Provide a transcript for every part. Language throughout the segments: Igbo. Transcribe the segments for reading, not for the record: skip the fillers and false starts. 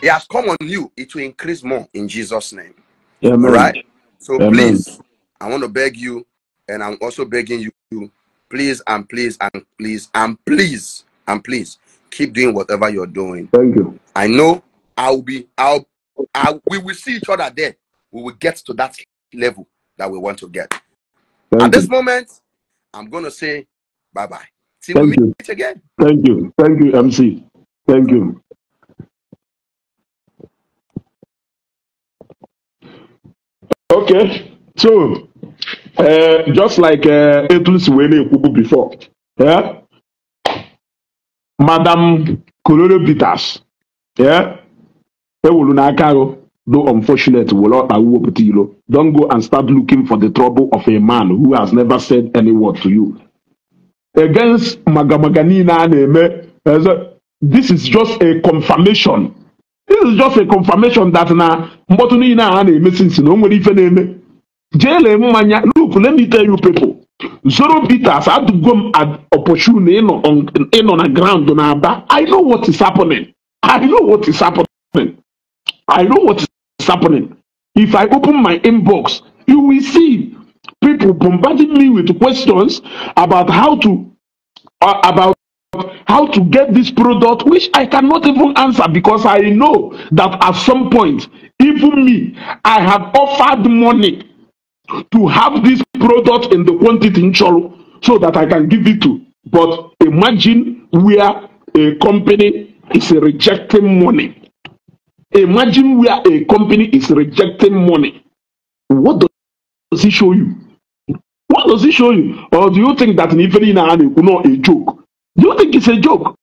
It has come on you. It will increase more in Jesus' name. Amen. All right? So Amen. Please, I want to beg you, and I'm also begging you, please and please and please and please and please keep doing whatever you're doing. Thank you. I know we will see each other there. We will get to that level that we want to get. Thank At this you. moment, I'm going to say bye-bye. Till we Thank you. meet again. Thank you. Thank you, MC. Thank you. Okay. So, just like etu si wee na-ekwubu before, yeah? Madam Colorado Bitters, yeah? Ewulu n'aka ahụ, though unfortunate, will not wepụta ilo. Don't go and start looking for the trouble of a man who has never said any word to you. Against magamaga niile a na-eme, this is just a confirmation. This is just a confirmation that na mkpọtụ niile a na-eme since na o nwere ife na-eme. Jee lee mmanya. Look, let me tell you people, Zoro Bitters adụgo m opportunity ịnọ na ground na Aba. I know what is happening. I know what is happening. I know what is happening. If I open my inbox, you will see people bombarding me with questions about how to get this product, which I cannot even answer because I know that at some point, even me, I have offered money to have this product in the quantity in Cholo so that I can give it to. But imagine where a company is rejecting money. Imagine where a company is rejecting money. What does it show you? What does it show you? Or do you think that in not a joke? Do you think it's a joke?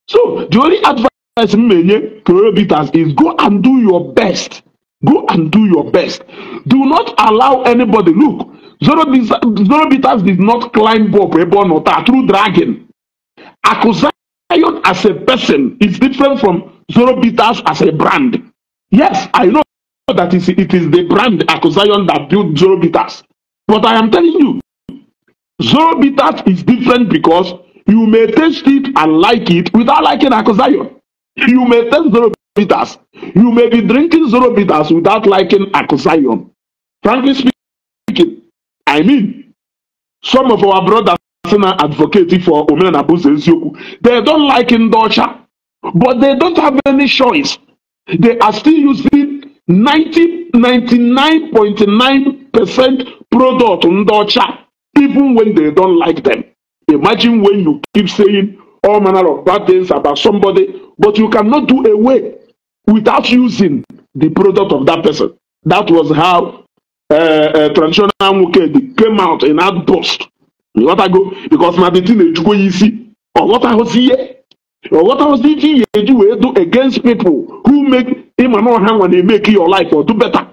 So the only advice many Bitters is go and do your best. Go and do your best. Do not allow anybody. Look, Zoro Bitters did not climb up a through dragging. Akuzayon as a person is different from Zoro Bitters as a brand. Yes, I know that it is the brand Akuzayon that built Zoro Bitters. But I am telling you, Zoro Bitters is different because you may taste it and like it without liking Akuzayon. You may taste Zoro Bitters. You may be drinking Zoro Bitters without liking Akuzayon. Frankly speaking, I mean, some of our brothers are advocating for Omenala Buzo Eziokwu. They don't like Ndocha, but they don't have any choice. They are still using 99.9% product Ndocha, even when they don't like them. Imagine when you keep saying all manner of bad things about somebody, but you cannot do away without using the product of that person. That was how traditional Nwokedi came out in outburst. You want to go? Because now the thing is go easy. Or what I was here, or what I was thinking you do against people who make him and not when they make your life or do better.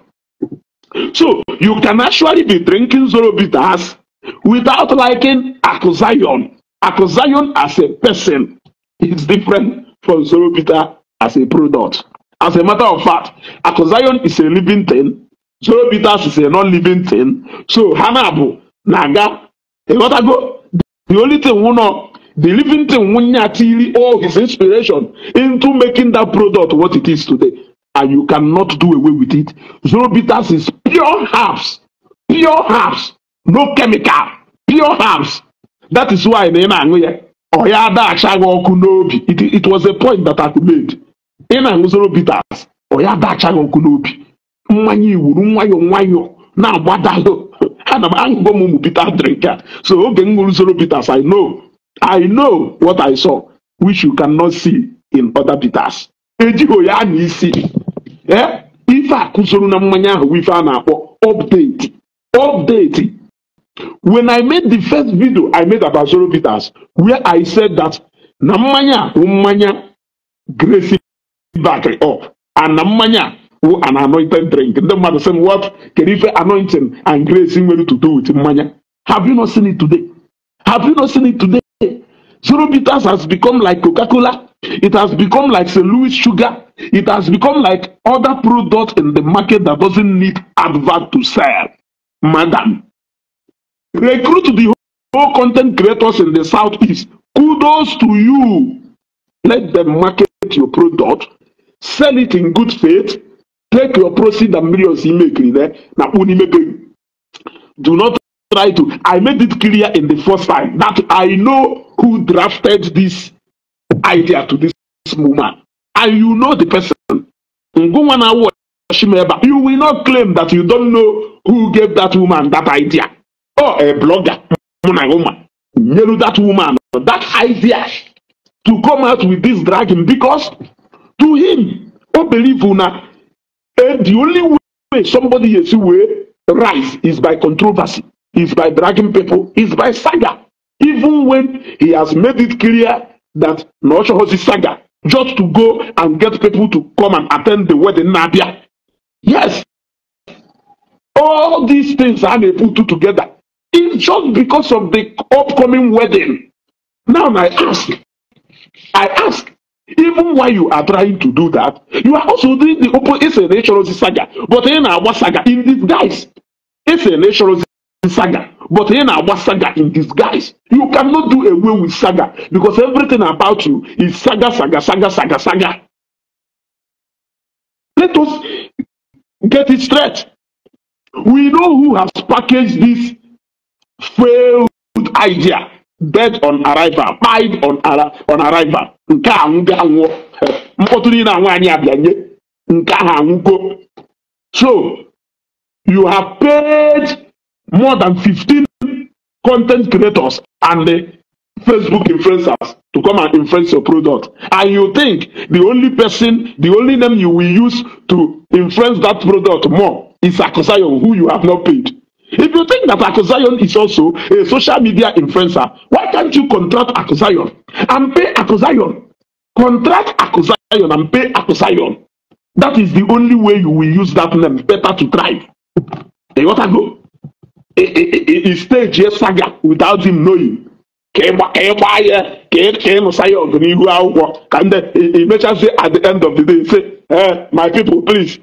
So you can actually be drinking Zoro Bitters without liking Akuzayon. Akuzayon as a person is different from Zoro Bitters as a product. As a matter of fact, Akuzayon is a living thing. Zoro Bitters is a non-living thing. So Hanabu, Naga, you gotta go. The only thing we know, the living thing, we all his inspiration into making that product what it is today. And you cannot do away with it. Zoro Bitters is pure herbs. Pure herbs. No chemical. Pure herbs. That is why it was a point that I made. Zoro Bitters. So Zoro Bitters, I know what I saw, which you cannot see in other bitters. If I update, update. When I made the first video I made about Zoro Bitters, where I said that Namanya umanya grace battery up and Namanya an anointed drink. The mother said, what can if anointing and grace to do with manya? Have you not seen it today? Have you not seen it today? Zoro Bitters has become like Coca-Cola. It has become like St. Louis sugar. It has become like other products in the market that doesn't need advert to sell. Madam, recruit the whole content creators in the Southeast. Kudos to you. Let them market your product. Sell it in good faith. Take your proceed and millions you make there. Na kpu n'ime be gị. Do not try to. I made it clear in the first time that I know who drafted this idea to this woman. And you know the person. Ngụnwa na watch m ebe a, you will not claim that you don't know who gave that woman that idea. Or a blogger, mụ na gị ma, nyelu that woman that idea to come out with this dragging, because to him, o believe na the only way somebody esi wee rise is by controversy, is by dragging people, is by saga. Even when he has made it clear that na ọ chọghọzi saga, just to go and get people to come and attend the wedding na-abịa. Yes, all these things a na-put together is just because of the upcoming wedding. Now I ask, even while you are trying to do that, you are also doing the opposite. It's a natural saga, but ị na-agba saga in disguise. It's a natural saga, but ị na-agba saga in disguise. You cannot do away with saga because everything about you is saga, saga, saga, saga, saga. Let us get it straight. We know who has packaged this failed idea. Dead on arrival, died on arrival. Nke a anwụgo anwụọ. Mkpọtụ niile a nwaanyị abịa nye. Nke ahụ anwụgo. So, you have paid more than 15 content creators and the Facebook influencers to come and influence your product. And you think the only person, the only name you will use to influence that product more is Akuzayon, who you have not paid. If you think that Akuzayon is also a social media influencer, why can't you contract Akuzayon and pay Akuzayon? Contract Akuzayon and pay Akuzayon. That is the only way you will use that name better to thrive. You gotta go. A stage a saga without him knowing. Ka ị gbaa ya ka ị nụsa ya ọgụ n'ihu akwụkwọ ka ndị emechazie at the end of the day say, "My people, please,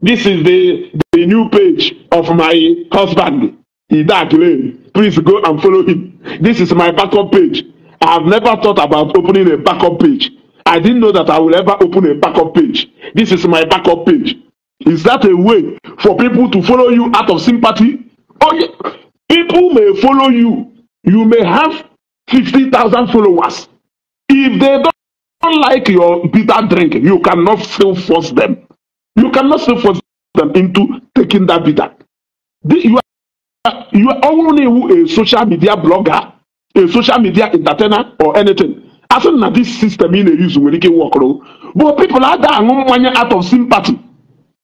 this is the new page of my husband, Idak Lane. Please go and follow him. This is my backup page. I have never thought about opening a backup page. I didn't know that I will ever open a backup page. This is my backup page." Is that a way for people to follow you out of sympathy? Oh, yeah. People may follow you. You may have 50,000 followers. If they don't like your bitter drink, you cannot still force them. You cannot still force them into taking that bitter. You are only a social media blogger, a social media entertainer, or anything. As soon as this system in a use will work, but people are aṅụ mmanya out of sympathy.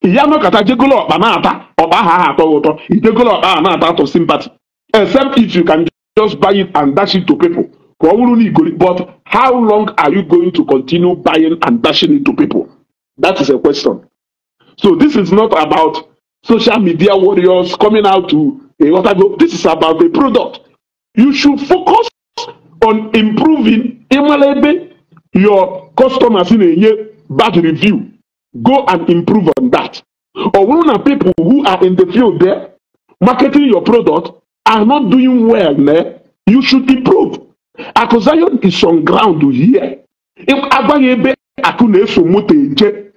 Ya nọkọta jegolo ọkpa na-ata ọkpa ahụ atọ ụtọ ijegolo ọkpa ahụ na-ata out of sympathy, except if you can just buy it and dash it to people ka ọ bụrụ na igori. But how long are you going to continue buying and dashing it to people? That is a question. So this is not about social media warriors coming out to go. This is about the product. You should focus on improving. Ịmala ebe your customers na-enye bad review, go and improve on that. Ọ bụrụ na people who are in the field there marketing your product are not doing well there, you should improve. Akuzayon is on ground here. Agwaghị ebe akụ na-eso moto eje,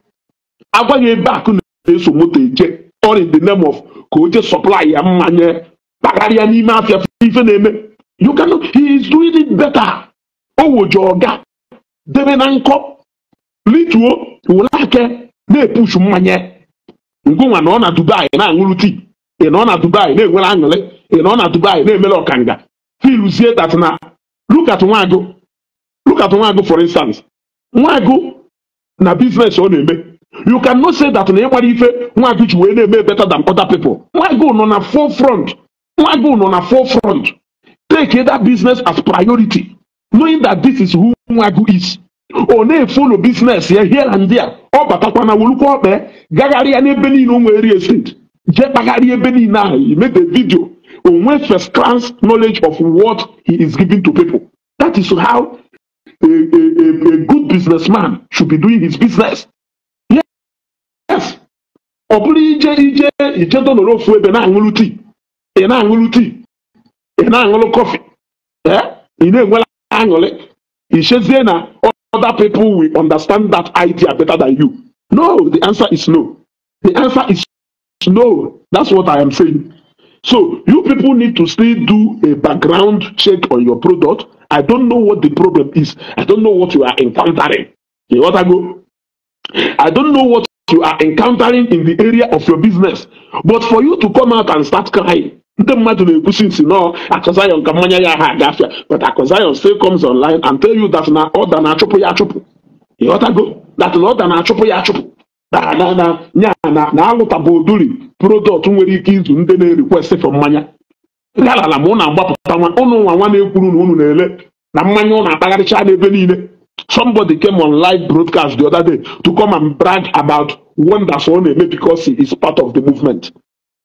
agwaghị ebe akụ na-eso moto eje, all in the name of ka o je supply ya mmanya kpagharịa n'ime afịa ife na-eme. You cannot. He is doing it better. O wojo ọga debe na nkọ lituo were aka na-epushu mmanya ngụnwa na ọ na Dubai na-aṅụrụ tii, ị nọ na Dubai na-enwere aṅụrị, ị nọ na Dubai na-emere ọkanga filuzie that na look at Nwagụ, look at Nwagụ for instance. Nwagụ na business ọ na-eme, you cannot say that na ịgbara ife Nwagụ ji wee na-eme better than other people. Nwagụ nọ na forefront. Nwagụ nọ na forefront. Take that business as priority, knowing that this is who Nwagụ is. Ọ na-efollow business ya here and there. Ọ batakwa na wolukwa ọkpa gagharịa n'ebe niile o nwere real estate, jee kpagharịa ebe niile ahụ. He made a video, o nwee first class knowledge of what he is giving to people. That is how a good businessman should be doing his business. Yes, ọ bụrụ ije ije ije dọnọrọ ofu ebe na-aṅụrụ tii, ị na-aṅụrụ tii, ị na-aṅụrụ kọfị, ị na-enwere aṅụrị, ichezie na other people will understand that idea better than you. No, the answer is no. The answer is no. That's what I am saying. So you people need to still do a background check on your product. I don't know what the problem is. I don't know what you are encountering. You know what I go? I don't know what you are encountering in the area of your business. But for you to come out and start crying, ndị mmadụ na-ekwusi nsị nọ Akụ Zion ka mmanya ya ha agafịa, but Akụ Zion still comes online and tell you that na order na-achụpụ ya achụpụ. Ịghọtago? That na order na-achụpụ ya achụpụ. Na na na nya na na alụtaba oduri product nwere ike izu ndị na-request for mmanya. Galala ma ụnụ agbapụta nwa ụnụ nwa nwa na-ekwuru na unu na-ele na mmanya ụnụ akpagharịcha n'ebe niile. Somebody came on live broadcast the other day to come and brag about wonders ọ na-eme because he is part of the movement.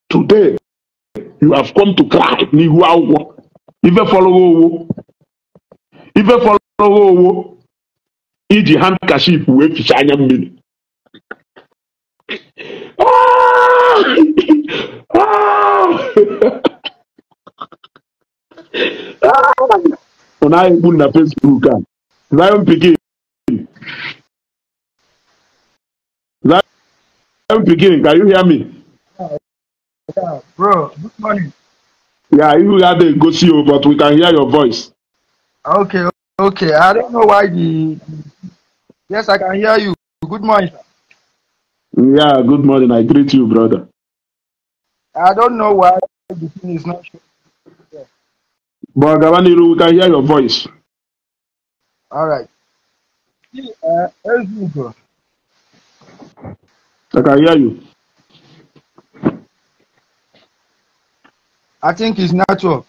Today, you have come to cry n'ihu akwụkwọ. Ife fọlọghị owo. Ife fọlọghị owo iji handkerchief wee fichaa anya mmiri. Ah! Ah! Ọ na-egbu na Facebook a. Zion Pikin. Zion Pikin, can you hear me? Yeah, bro, good morning. Yeah, you had a go see you, but we can hear your voice. Okay, okay. I don't know why the... Yes, I can hear you. Good morning, sir. Yeah, good morning. I greet you, brother. I don't know why the thing is not showing. Yeah. But Gabaniru, we can hear your voice. All right. See, Ezugo. I can hear you. I think it's network.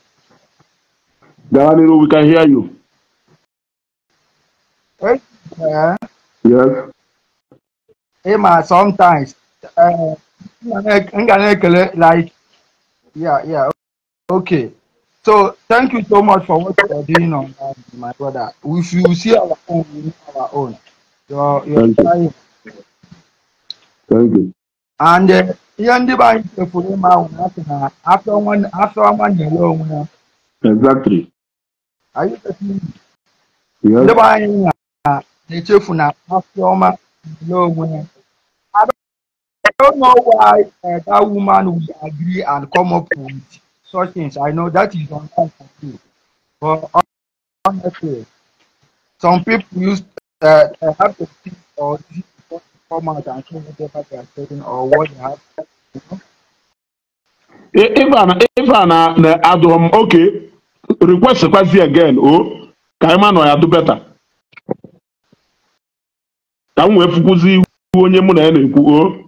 Gabaniru, we can hear you. Yes. Emma, sometimes, like, yeah, okay. So thank you so much for what you are doing on my brother. If you see our own, we know our own. You're trying. Thank you. And exactly. Are you getting me? Yes. I don't know why that woman will agree and come up with such things. I know that is unfair for you, but honestly, some people use have to think or come out and say whatever they are saying or what they have. You know? If I add okay, request again. Oh, Kaima no ya do better. Ka m wee fukwuzi onye mụ na ya na-ekwu o.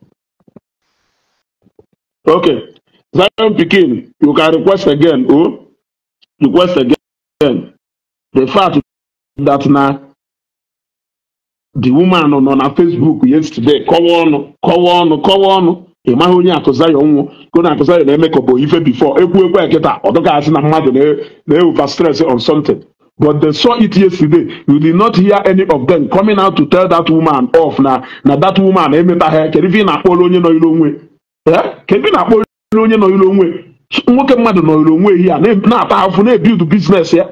Okay, Zion Pikin, you can request again. Oh, request again. The fact that now the woman on her Facebook yesterday, come on. Ị maghị onye Akụ Zion nwụ ka onye Akụ Zion na-eme ka ọ bụ ife before ekwu ekwu eketa ọ dọka asị na mmadụ na over stress on something. But they saw it yesterday. You did not hear any of them coming out to tell that woman off. Na that woman emetaghị kedu ife ị na-akpọrọ onye nọ ilu onwe? Kedu ife ị na-akpọrọ onye nọ ilu onwe? Nwoke mmadụ nọ ilu onwe ya na-ata afụ na-ebuild business ya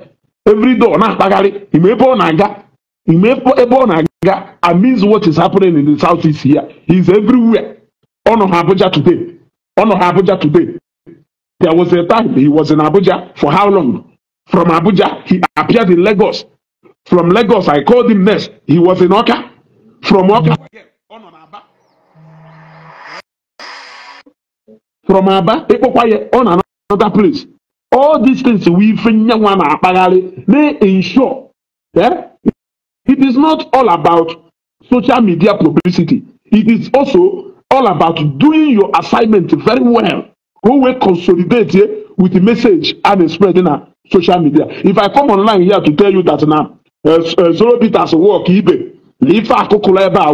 every door na-akpagharị ime ebe ọ na-aga ime ebe ọ na-aga. I means what is happening in the southeast here. He is everywhere. Ọ nọ Abuja today. Ọ nọ Abuja today. There was a time he was in Abuja for how long? From Abuja, he appeared in Lagos. From Lagos, I called him next. He was in Oka. From Oka, from Aba, on another place. All these things we they ensure. Yeah? It is not all about social media publicity. It is also all about doing your assignment very well. Who will consolidate with the message and spread in a social media. If I come online here to tell you that now, Zoro Peters work eBay, Lifa Kokoleba,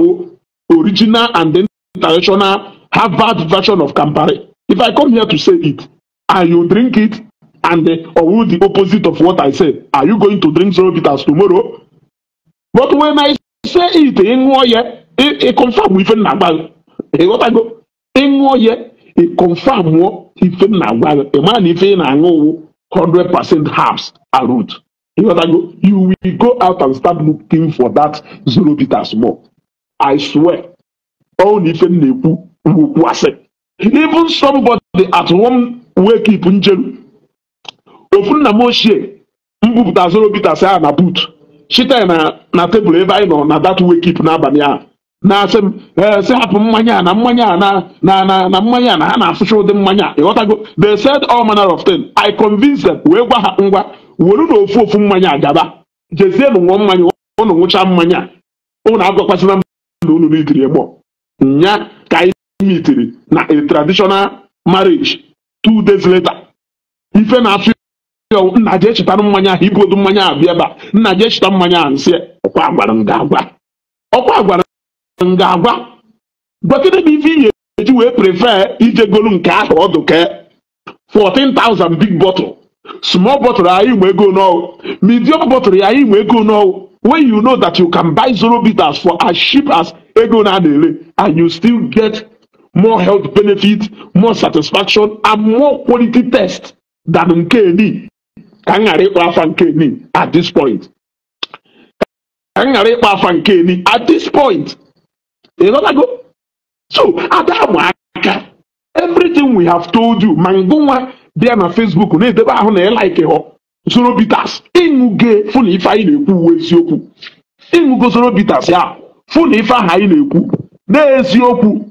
original and international Harvard version of Campari. If I come here to say it, and you drink it, and or the opposite of what I say, are you going to drink Zoro Peters tomorrow? But when I say it, it confirm with what I go. It confirm what if a man if 100% herbs are root. You know what I go? You will go out and start looking for that Zoro Peters more. I swear. Ọ na ife m na-ekwu okwu asị. Even somebody at one wake up njeru ofu nna m ochie mbupụta Zoro Bitters ahụ na boot chita na tebụl ebe anyị nọ na that wake up n'abalị ahụ, na-asị m, ee, sị hapụ mmanya a na mmanya a na mmanya a na ha na-afụcha ụdị mmanya a. Ịghọtago? They said all manner of things. I convinced them wee gwa ha, ngwa, were na ofu ofu mmanya a gaba jezienụ ṅụọ mmanya. Ụnụ ṅụcha mmanya a, ụnụ agwakwasịna m na unu n'itiri egbo nya ka anyị mitiri na a traditional marriage 2 days later. Ife na-afụ ya, nna, jee chịtara mmanya ahụ, ibuodu mmanya ahụ bịa ebe a. Nna, jee chịta mmanya ahụ. Nsị ọkwa gwara m ga-agwa, ọkwa gwara m ga-agwa. Gwakịrị m ife ihe eji wee prefer ije golu nke ahụ ọdụ kee 14,000 big bottle. Small bottle anyị nwe ego n'ọwụ, medium bottle ya anyị nwe ego n'ọwụ, when you know that you can buy Zoro Bitters for as cheap as ego na na-ere and you still get more health benefit, more satisfaction and more quality test than nke eni. Ka m ghara ịkpọ afa nke eni at this point, ka m ghara ịkpọ afa nke eni at this point. Ịghọtago? So ada ama aka, everything we have told you, ma ngụnwa bịa na Facebook na-edebe ahụ na ịlike họ Zoro Bitters, ịṅụge fụ na ife anyị na-ekwu uwe eziokwu. Ịṅụgo Zoro Bitters ya, fụ na ife ahụ anyị na-ekwu n'eziokwu.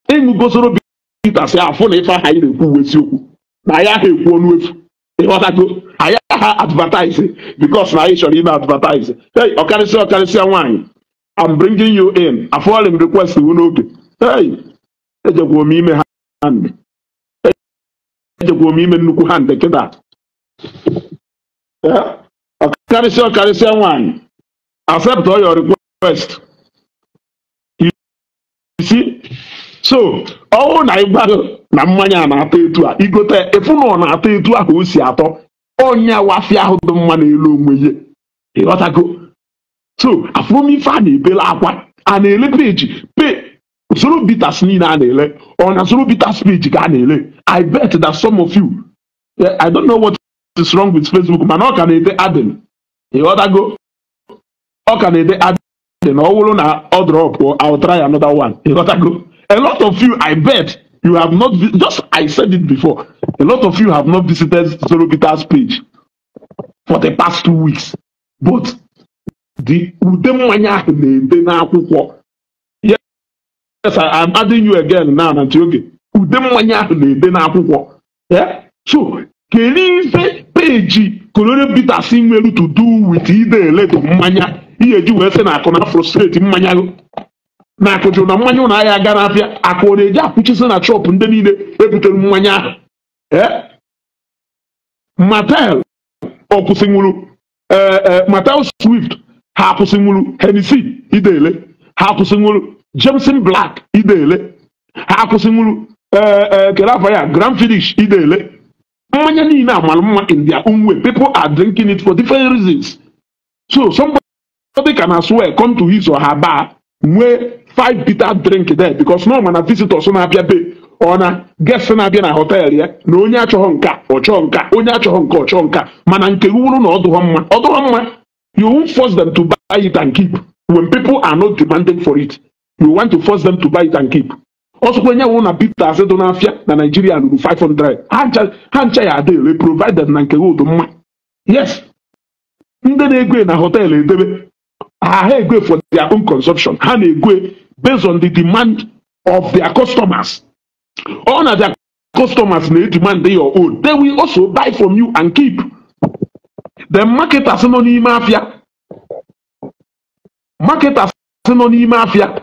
Ịṅụgo Zoro Bitters ya, fụ na ife ahụ anyị na-ekwu uwe eziokwu, na anyị ahụ ekwu ọnụ efu. Ịghọtago? Anyị aha advertise because na anyị chọrọ ime advertise. Hey, ọkarịsịa ọkarịsịa nwaanyị, I'm bringing you in. Afọọlị m request iwu n'oge. Hey, ejekwa m ime hand, ejekwa m ime nnukwu hand kịta. Eh, ọkarịsịa ọkarịsịa nwaanyị, accept all your request. You see, so ọwụ na ịgbago na mmanya a na-atọ etu a, igote efu na ọ na-atọ etu ahụ o si atọ, ọnya wafịa ahụ dị mma n'elu onwe ya. Ịghọtago? So afụrụ m ife a na-ebele akwa a na-ele page pe Zoro Bitters niile a na-ele ọ na Zoro Bitters page ka a na-ele. I bet that some of you, yeah, I don't know what is wrong with Facebook, mana ọ ka na-ede adin. Ịghọtago? Ọ ka na-ede adin. Ọ bụrụ na ọ drop, I'll try another one. Ịghọtago? A lot of you, I bet you have not just, I said it before, a lot of you have not visited Zoro Bitters page for the past 2 weeks, but the ude mmanya ahụ na-ede n'akwụkwọ. Yes, I'm adding you again now na oge ude mmanya ahụ na-ede n'akwụkwọ. Yeah? So kedu ife page Colonial Bitters nwere to do with ide eledo mmanya ihe eji wee sị na akụ na frustrate mmanya gị na akụjụ na mmanya ụlọ ahịa aga n'afịa akụ ọ na-eji akwụchisi na shop ndị niile ebutere mmanya ahụ? Eh? Martell ọ kwụsịnwuru, ee, Martell Swift ha akwụsịnwuru, Hennessy idele ha akwụsịnwuru, Jameson Black idele ha akwụsịnwuru, ee, kere afọ ya Grand Finish idele. Mmanya niile amara mma in their own way. People are drinking it for different reasons. So somebody can as well come to his or her bar nwee five bitter drink there because no mana visitors na-abịa be ọ na guest na-abịa na hotel ya na onye achọghọ nka ọ chọọ nka, onye achọghọ nke ọ chọọ nka, mana nke wuru na ọdụghọ mma, ọdụghọ mma. You won't force them to buy it and keep when people are not demanding for it. You want to force them to buy it and keep. Ọsọkwa nye wụ na bitters dị n'afịa na Nigeria ruru 500, ha ncha ya ada ere, provided na nke gị ụdụ mma. Yes, ndị na-ego na hotel edebe ha ego for their own consumption. Ha na-ego based on the demand of their customers. All na their customers na-demand your own, they will also buy from you and keep. The marketers nọ n'ime afịa, marketers nọ n'ime afịa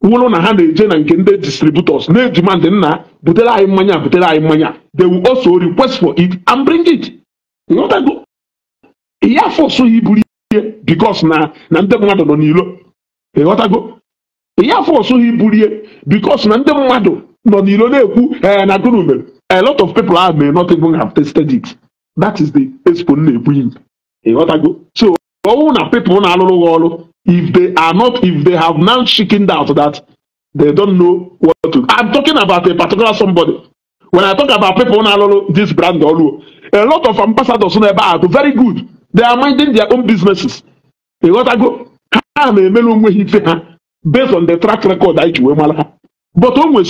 wụrụ na ha na-eje na nke ndị distributors na-edemand, nna, butere anyị mmanya, butere anyị mmanya, they will also request for it and bring it. Ịghọtago? Ya force ha iburu ihe because na ndị mmadụ nọ n'ilo. Ịghọtago? Ya force ha iburu ihe because na ndị mmadụ nọ n'ilo na-ekwu, ee, na gụnụ mere. A lot of people ahụ may not even have tasted it. That is the expo na-ekwu ihe. Ịghọtago? So ọ bụrụ na people na-alụrụ gị ọrụ, if they are not, if they have now chickened out that they don't know what to, I'm talking about a particular somebody when I talk about people na-alụrụ this brand ọrụ. A lot of ambassadors nọ ebe a do very good. They are minding their own businesses. Ịghọtago? Ha na-emere onwe ha ife ha based on the track record anyị ji wee mara ha. But o nwere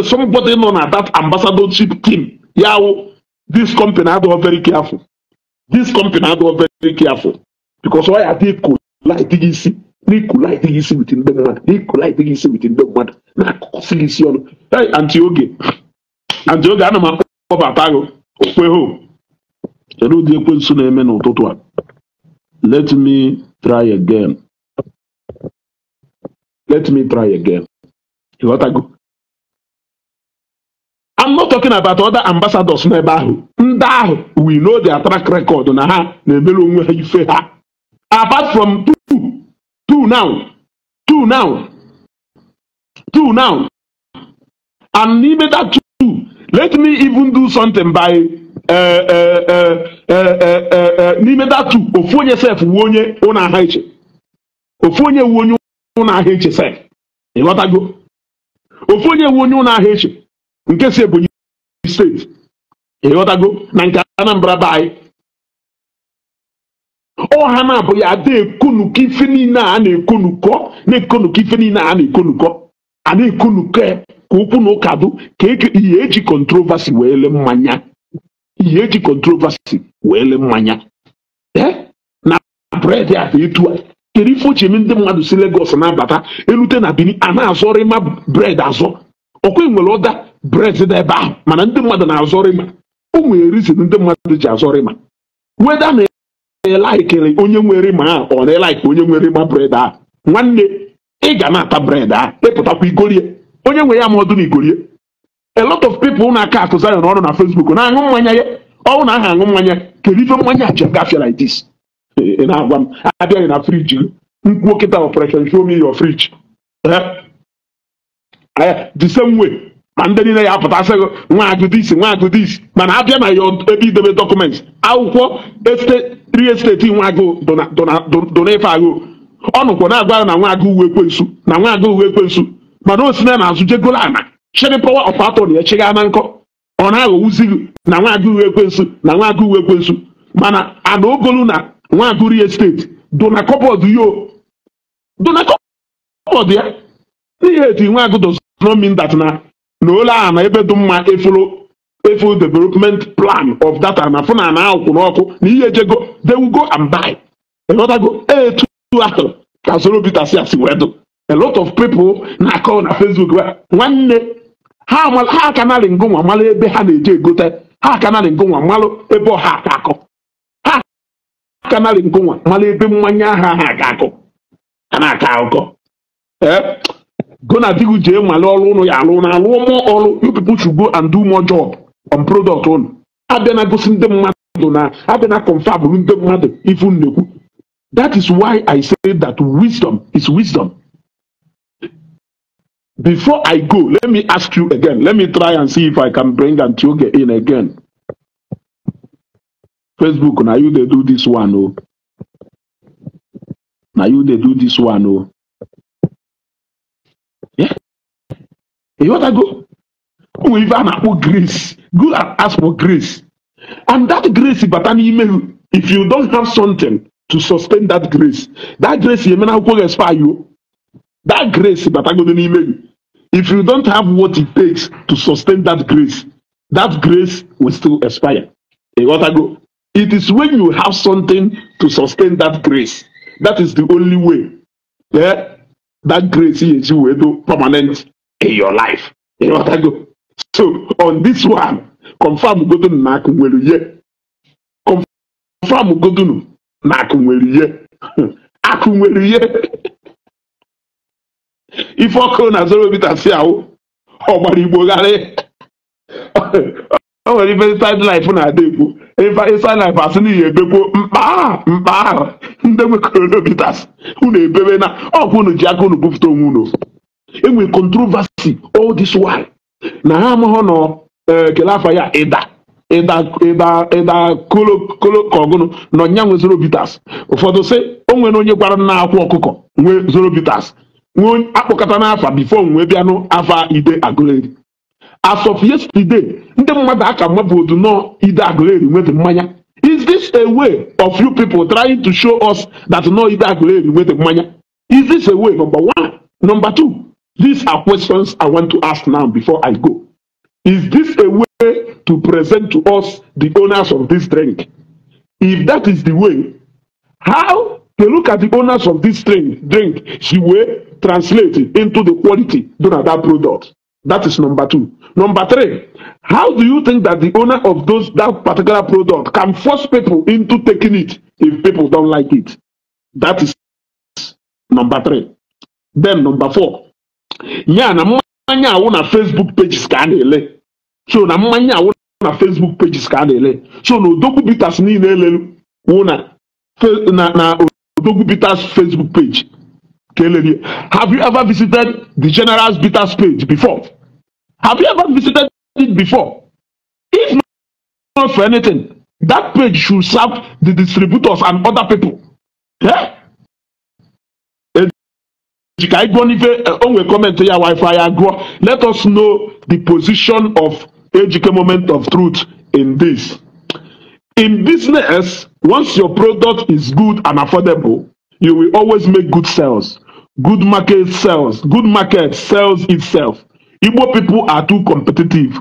somebody nọ na that ambassadorship team ya wụ this company adịghị very careful. This company adịghị very careful because ọ ya dị collide gị isi, na-ecollide gị isi with ndị mmadụ, na-ecollide gị isi with ndị mmadụ, na-akụkọsị gị isi ọnụ. Hey, Aunty Oge, Aunty Oge, ana m akpọbata gị okweho. Kedu ụdị ekwensu na-eme n'ụtụtụ a? Let me try again. Let me try again. Ịghọtago? I'm not talking about other ambassadors n'ebe ahụ. Ndị ahụ, we know their track record na ha na-emere onwe ha ife ha. Apart from two now, two now, two now, and n'ime that two, let me even do something by n'ime that two, ofu onye sef wu onye ụnụ aha iche. Ofu onye wu onye ụnụ aha iche sef. Ịghọtago? Ofu onye wu onye ụnụ aha iche nke si Ebonyi Steeti. Ịghọtago? Na nke Anambra be anyị. Ọha na-abụ ya ada ekonukọ ife niile a na-ekonukọ, na-ekonukọ ife niile a na-ekonukọ, a na-ekonukọ ya ka okwu na ụka dụ ka ihe eji controversy wee lee mmanya, ihe eji controversy wee lee mmanya. Eh? Na bread a dị etu a, kedu ife ochie ndị mmadụ si Lagos na-abata erute na Benin a na-azọ Rima bread azọ? Ọkwa nwere ọda bread dị ebe ahụ, mana ndị mmadụ na-azọ Rima. O nwere reason ndị mmadụ ji azọ Rima. Whether na ịlikere onye nwere ma ahụ ọ na-elike onye nwere ma bread ahụ, nwanne, ị ga na-ata bread ahụ, ịpụtakwa igorie onye nwe ya ma ọdụ na igorie. A lot of people na-aka akụ Zion ọrụ na Facebook na-aṅụ mmanya ya. Ọnwụ na aha aṅụ mmanya, kedu ife mmanya ji agafịa like this? Ị na-agwa m abịaghị na fridge gị nkwuo kịta, operation show me your fridge. Eh, the same way ma ndị niile ya apụta sị gị nwa agụ this, nwa agụ this, mana abịa na ya ebe idebe document, akwụkwọ estate, real estate, nwa agụ dụ n'ife agụ ọ nụkwa na-agwa ya na nwa agụ uwe ekwensu, na nwa agụ uwe ekwensu, mana o si na n'azụ jegolo ana chịrị power of attorney echigha na nkọ. Ọ na-aghọwuzi gị na nwa agụ uwe ekwensu, na nwa agụ uwe ekwensu, mana ana ogolu na nwa agụ real estate dụ na cupboard yo, dụ na cupboard ya. N'ihe eti nwa agụ does not mean that na ole a na ebe dị mma efulu efu development plan of data na fụ na ana akwụ n'ọkụ na ihe ejego, they will go and buy. Ịghọtago? Etu ahụ ka Zoro Peter si asị wee dụ. A lot of people na-akọ na Facebook, nwanne, ha akanarị ngụnwa malụ ebe ha na-eje egote, ha akanarị ngụnwa malụ ebe ọha aka akọ, ha akanarị ngụnwa malụ ebe mmanya ahụ ha aka akọ, ha na-akọ akụkọ. Ee, go na di gị jee nwale ọrụ ụnụ ya alụ na alụ more ọrụ. You people should go and do more job on product ụnụ. Abịa na gosi ndị mmadụ na abịa na confirm ndị mmadụ ifu nnekwu. That is why I say that wisdom is wisdom. Before I go, let me ask you again. Let me try and see if I can bring Aunty Oge in again. Facebook, na you dey do this one oh. Na you dey do this one oh. Yeah, ịghọtago? O nwere ife a na-akpọ grace. Go and ask for grace, and that grace bata n'ime gị. If you don't have something to sustain that grace, that grace emena akwụkwọ gị expire o. That grace batagodo n'ime gị, if you don't have what it takes to sustain that grace, that grace will still expire. Ịghọtago? It is when you have something to sustain that grace, that is the only way, yeah, that grace is wee do permanent in your life. Ịghọtago? So on this one, confirm godunu na akụ nwere ihe. Confirm godunu na akụ nwere ihe, akụ nwere ihe. Ife ọkụ na Zoro Peter si ahụ ọ gbara igbo gharị. O nwere ife inside life na-ada ekwu, ife inside life asị n'ihi ebekwo mkpa ahụ, mkpa ahụ ndị nwe coronavirus unu ebebe na ọkwa unu ji aka unu bupụta onwe unu. Enwe controversy all this while na ha amaghọ nọ kele afa ya ịda ịda ịda ịda kolo kolo ka ọgụnụ nọ nya nwe Zoro Bitters. Ụfọdụ sị o nwere onye gwara m na akwa ọkụkọ nwee Zoro Bitters, nwee akpọkọta n'afa before nwee bịanụ afa Ide Aguleri. As of yesterday, ndị mmadụ aka mabụ nọ Ide Aguleri nwete mmanya. Is this a way of you people trying to show us that no Ide Aguleri nwete mmanya? Is this a way? Number one. Number two, These are questions I want to ask now before I go. Is this a way to present to us the owners of this drink? If that is the way, how to look at the owners of this drink, she will translate it into the quality of that product. That is number two. Number three, how do you think that the owner of that particular product can force people into taking it if people don't like it? That is number three. Then number four, ya na mmanya awụ na Facebook pages ka a na-ele. So na mmanya awụ na Facebook pages ka a na-ele. So na Odogwu Bitters niile elelu wụ na Odogwu Bitters Facebook page. Have you ever visited the General's Bitters page before? Have you ever visited it before? If not for anything, that page should serve the distributors and other people. Yeah? Let us know the position of Ejike Moment of Truth in this. In business, once your product is good and affordable, you will always make good sales. Good market sells. Good market sells itself. Igbo people are too competitive.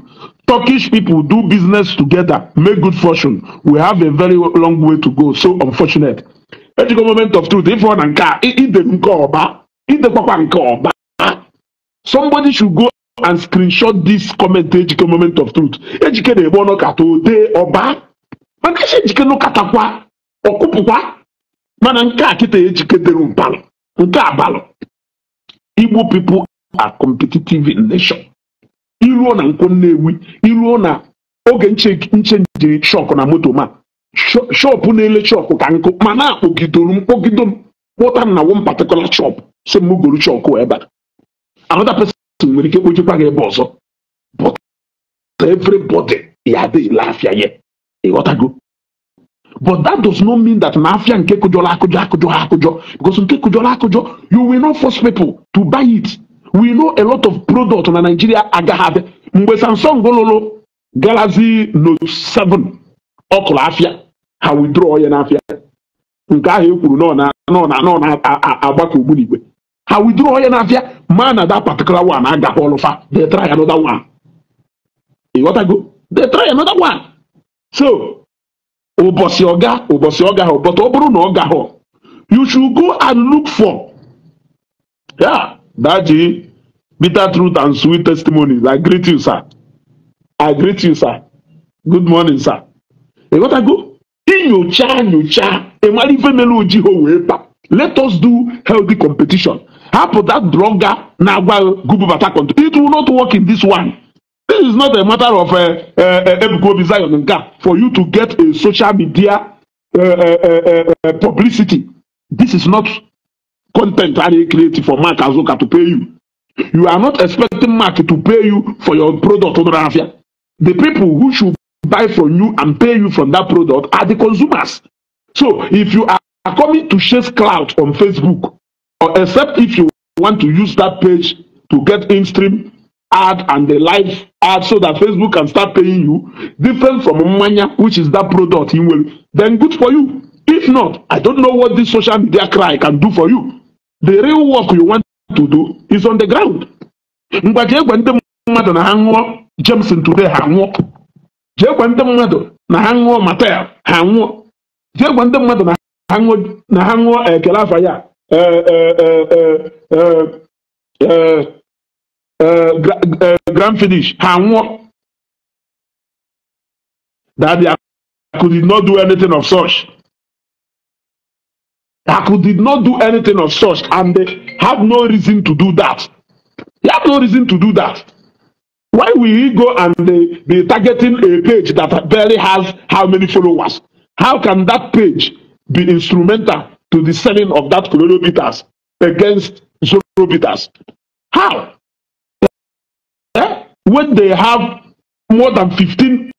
Turkish people do business together, make good fortune. We have a very long way to go. So unfortunate. Ejike Moment of Truth. If one and car, somebody should go and screenshot this comment. Ejike Moment of Truth. Ejike na-egbu ọnụ kata ode ọba. Mana ejike no katakwa ọkụpụkwa. Mana nke a kịta Ejike dere mbalụ. Nke abalụ. Igbo people are competitive in nation. Iruo na Nkwọ Nnewi, iruo na oge nchenjiri shop na moto ma shop na-ele shop ka nkụ mana akpọgidoro m kpọgido m kpọta m na one particular shop si m goro shop ebe a. Another person nwere ike kpojikwa gị ebe ọzọ. But everybody ya dị ile afịa ya. Ịghọtago? But that does not mean that na afịa nke kụjọrọ akụjọ akụjọ akụjọ, because nke kụjọrọ akụjọ, you will not force people to buy it. We know a lot of product na Nigeria agaghị abịa. Mgbe Samsung lụrụ Galaxy Note 7 ọ kụrụ afịa, ha withdraw ya n'afịa. Nke ahụ e kwuru nọ na agbakọ ogbunigwe. Ha withdraw ya n'afịa, ma na that particular one agaghị ọlụfa. They try another one. Ịghọtago? They try another one. So ụbọchị ọga ụbọchị ọga hụ, but ọ bụrụ na ọ gahụ, you should go and look for. Yeah, Daji, bitter truth and sweet testimonies. I greet you, sir. I greet you, sir. Good morning, sir. Ịghọtago? Inyocha nyocha ịmara ife mere oji ho wee ba. Let us do healthy competition. Hapụ that blogger na-agwa gububata content. It will not work in this one. This is not a matter of Ebuka Obi Zion nka for you to get a social media publicity. This is not content I create for Mark Azuka to pay you. You are not expecting Mark to pay you for your product. The people who should buy from you and pay you from that product are the consumers. So if you are coming to chase clout on Facebook, or except if you want to use that page to get in-stream ad and the live ad so that Facebook can start paying you, different from Mmanya, which is that product in will, then good for you. If not, I don't know what this social media cry can do for you. The real work you want to do is on the ground. Ngwa jee gwa ndị mmadụ na ha ṅụọ Jameson today, ha ṅụọ. Jee gwa ndị mmadụ na ha ṅụọ Martell, ha ṅụọ. Jee gwa ndị mmadụ na ha ṅụọ ekele afa ya Grand Finish, ha ṅụọ. Daddy, I could not do anything of such. I could not do anything of such, and they have no reason to do that. They have no reason to do that. Why will he go and be targeting a page that barely has how many followers? How can that page be instrumental to the selling of that Colonial Bitters against Zoro Bitters? How? Eh? When they have more than 15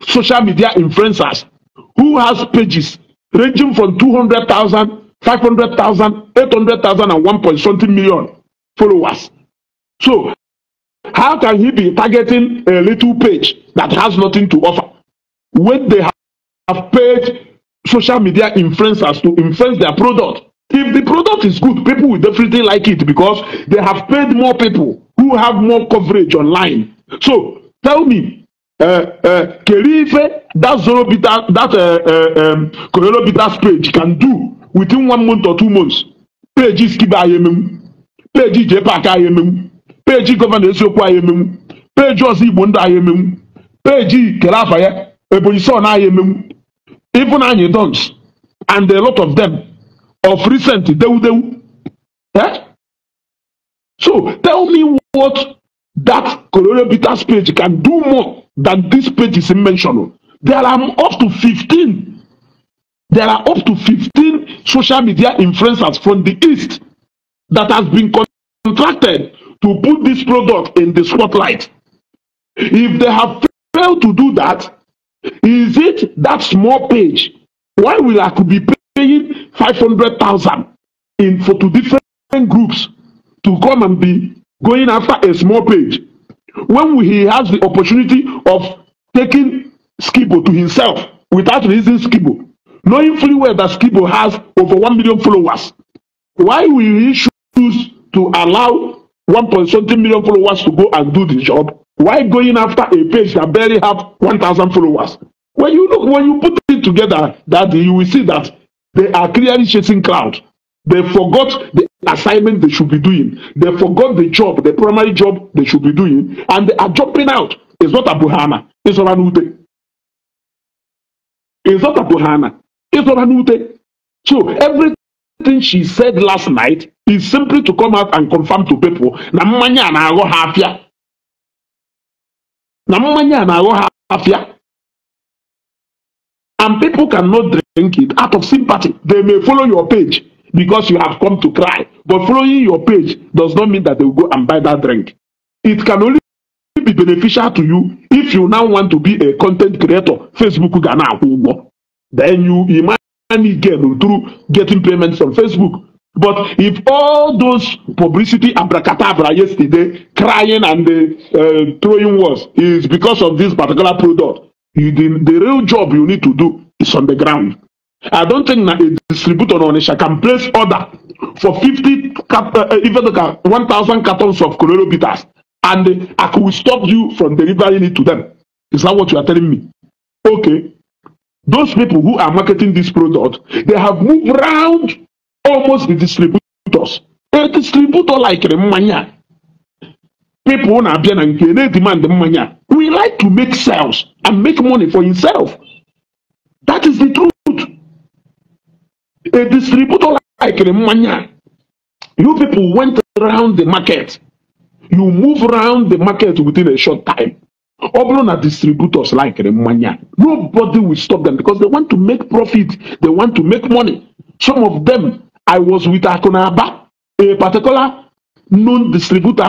social media influencers who has pages ranging from 200,000, 500,000, 800,000, and 1 point something million followers. So, how can he be targeting a little page that has nothing to offer when they have paid social media influencers to influence their product? If the product is good, people will definitely like it because they have paid more people who have more coverage online. So tell me, Kerife, that Zoro Bitter, that Kororo Bitters page can do within 1 month or 2 months. Page Skiba IMM, page JPAC IMM, page Governor Esiokwu IMM, page Ozi Igbo Ndụ IMM, page Kelafaya, Ebonyi Son IMM, even Anyi Dons, and a lot of them of recent Dewu. Eh? So tell me what that Kororo Bitters page can do more than this page is mentioned. There are up to 15. There are up to 15 social media influencers from the East that has been contracted to put this product in the spotlight. If they have failed to do that, is it that small page? Why will I could be paying 500,000 in for two different groups to come and be going after a small page when he has the opportunity of taking Skibo to himself without raising Skibo, knowing fully well that Skibo has over 1 million followers? Why will he choose to allow 1.something million followers to go and do the job? Why going after a page that barely have 1,000 followers? When you look, when you put it together, that you will see that they are clearly chasing cloud. They forgot the assignment they should be doing. They forgot the job, the primary job they should be doing, and they are jumping out. It's not Abuhana. It's Oranute. It's not Abuhana. It's Oranute. So everything she said last night is simply to come out and confirm to people. Na mmanya na agho ha afia. Na mmanya na agho ha afia. And people cannot drink it out of sympathy. They may follow your page because you have come to cry. But following your page does not mean that they will go and buy that drink. It can only be beneficial to you if you now want to be a content creator. Facebook ga na-akwụ ụgwọ. Then you money gain through getting payments from Facebook. But if all those publicity abracadabra yesterday, crying and throwing words is because of this particular product, the real job you need to do is on the ground. I don't think that a distributor on Onisha can place order for 50, even 1,000 cartons of Kororo Bitters, and I could stop you from delivering it to them. Is that what you are telling me? Okay. Those people who are marketing this product, they have moved round almost the distributors. A distributor like mmanya, people na-abịa na nke na-demand mmanya. We like to make sales and make money for himself. That is the truth. A distributor like mmanya, you people went around the market. You move around the market within a short time. Ọ bụrụ na distributors like mmanya, nobody will stop them because they want to make profit. They want to make money. Some of them, I was with Akunaba, a particular known distributor,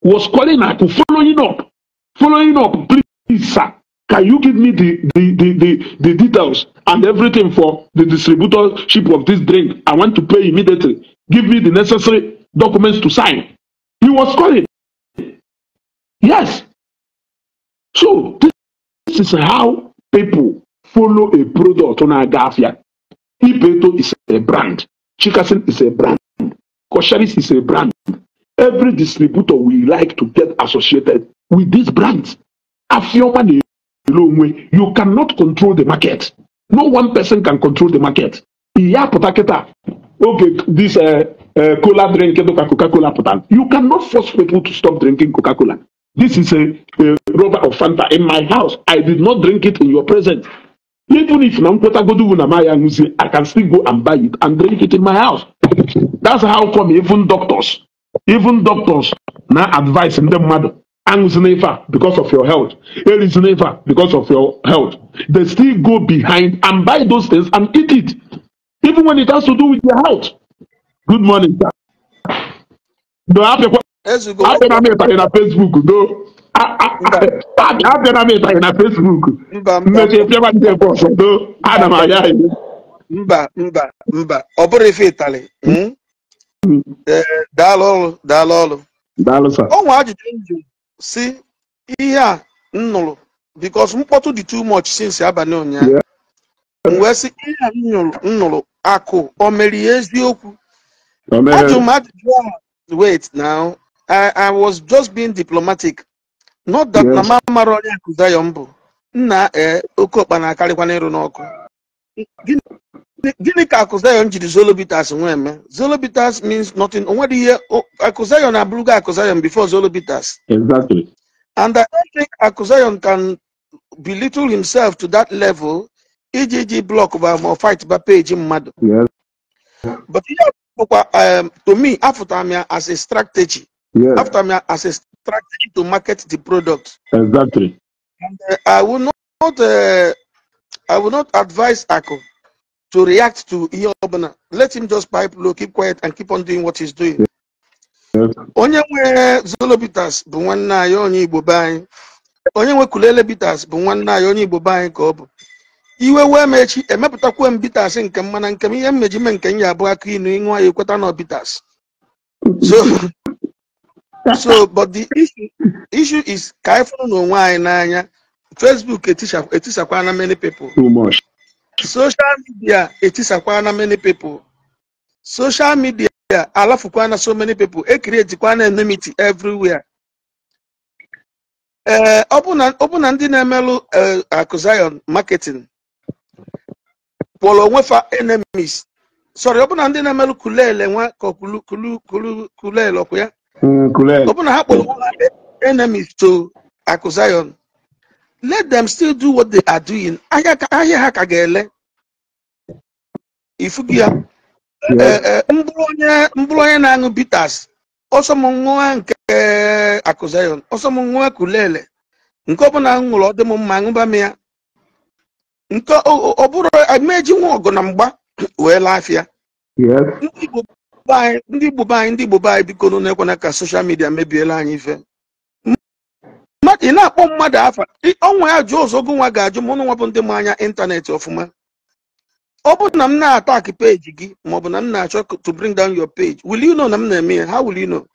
was calling Aku, following up, please, sir, can you give me the details and everything for the distributorship of this drink? I want to pay immediately. Give me the necessary documents to sign. He was calling. Yes. So this is how people follow a product on Agafia. Ibeto is a brand. Chikasen is a brand. Kosheris is a brand. Every distributor we like to get associated with these brands. Afioma, you cannot control the market. No one person can control the market. Okay, this cola drink, Coca-Cola. You cannot force people to stop drinking Coca-Cola. This is a rubber of Fanta in my house. I did not drink it in your presence. Even if I can still go and buy it and drink it in my house. That's how come even doctors now advise them mother because of your health, because of your health. They still go behind and buy those things and eat it, even when it has to do with your health. Good morning, sir. Do I have a Facebook? Do I Facebook? Mba, mba, mba. Ọ bụrụ ife Italy. Daalụ ọrụ, daalụ ọrụ. Daalụ sir. O nwe ajụjụ njụ si ihe a m nụrụ because mkpọtụ dị too much since abalị ụnyaahụ. M wee sị ihe a m nụrụ Akụ o mere ya eziokwu. Ajụ m ajụjụ ahụ. Wait now, I was just being diplomatic. Not that na ma mara onye Akụ Zion bụ nna oke ọkpa na-akarịkwa n'ịrụ n'ọkụ. Gịnị ka Akụ Zion jiri Zolo Bitters nwee eme? Zolo Bitters means nothing. O nwere ihe Akụ Zion abụrụgo Akụ Zion before Zolo Bitters. Exactly. And I don't think Akụ Zion can belittle himself to that level. Iji block ba ma fight ba page mmadụ. Yes. But ihe bụkwa to me, afụtara m ya as a strategy. Yes. After me as a strategy to market the product. Exactly. And I will not advise Akụ to react to ihe ọbụla. Let him just pipe low, keep quiet, and keep on doing what he's doing. Yes. Onye nwe Zolo Bitters bụ nwanne anyị onye Igbo be anyị. Onye nwe Kulele Bitters bụ nwanne anyị onye Igbo be anyị ka ọ bụ. Iwe wee m echi emepụtakwa m bitters nke m mana nke m ihe mmeji me nke m ya abụ aka inu ịṅụọ ya ekweta na bitters. So but the issue is ka anyị fụrụ n'onwe anyị n'anya. Facebook etisakwana many people. Too much. Social media etisakwana many people. Social media alafukwana so many people. E create-kwana enmity everywhere. Ọ bụ na ndị na-emelụ Akụ Zion marketing kpọrọ onwe fa enemies. Sorry, ọ bụ na ndị na-emelụ Kulele nwa ka Kulele ọkụ ya. Kulele. Ọ bụ na ha kpọrọ onwe ha enemies to Akụ Zion. Let them still do what they are doing. Ahịa ha ka ga-ele. Ifugi ya. Mbụrụ onye na-aṅụ bitters. Ọsọ m ṅụọ nke Akụ Zion. Ọsọ m ṅụọ Kulele. Nke ọbụla m ṅụrụ ọ dị m mma ṅụba m ya. Nke ọ bụrụ emeji nwa ọgụ na mgba wee laafịa. Ndị Igbo be anyị biko nụ na-ekwana ka social media mebiela anyị ife. Ị na-akpọ mmadụ afa ọnwa ya jụọ ọzọ gụ nwa ga-ajụ m ụnụ nwa bụ ndị m anya ịntanetị ọfụma. Ọ bụrụ na m na-attack page gị maọbụ na m na-achọ to bring down your page, will you know na m na-eme ya? How will you know?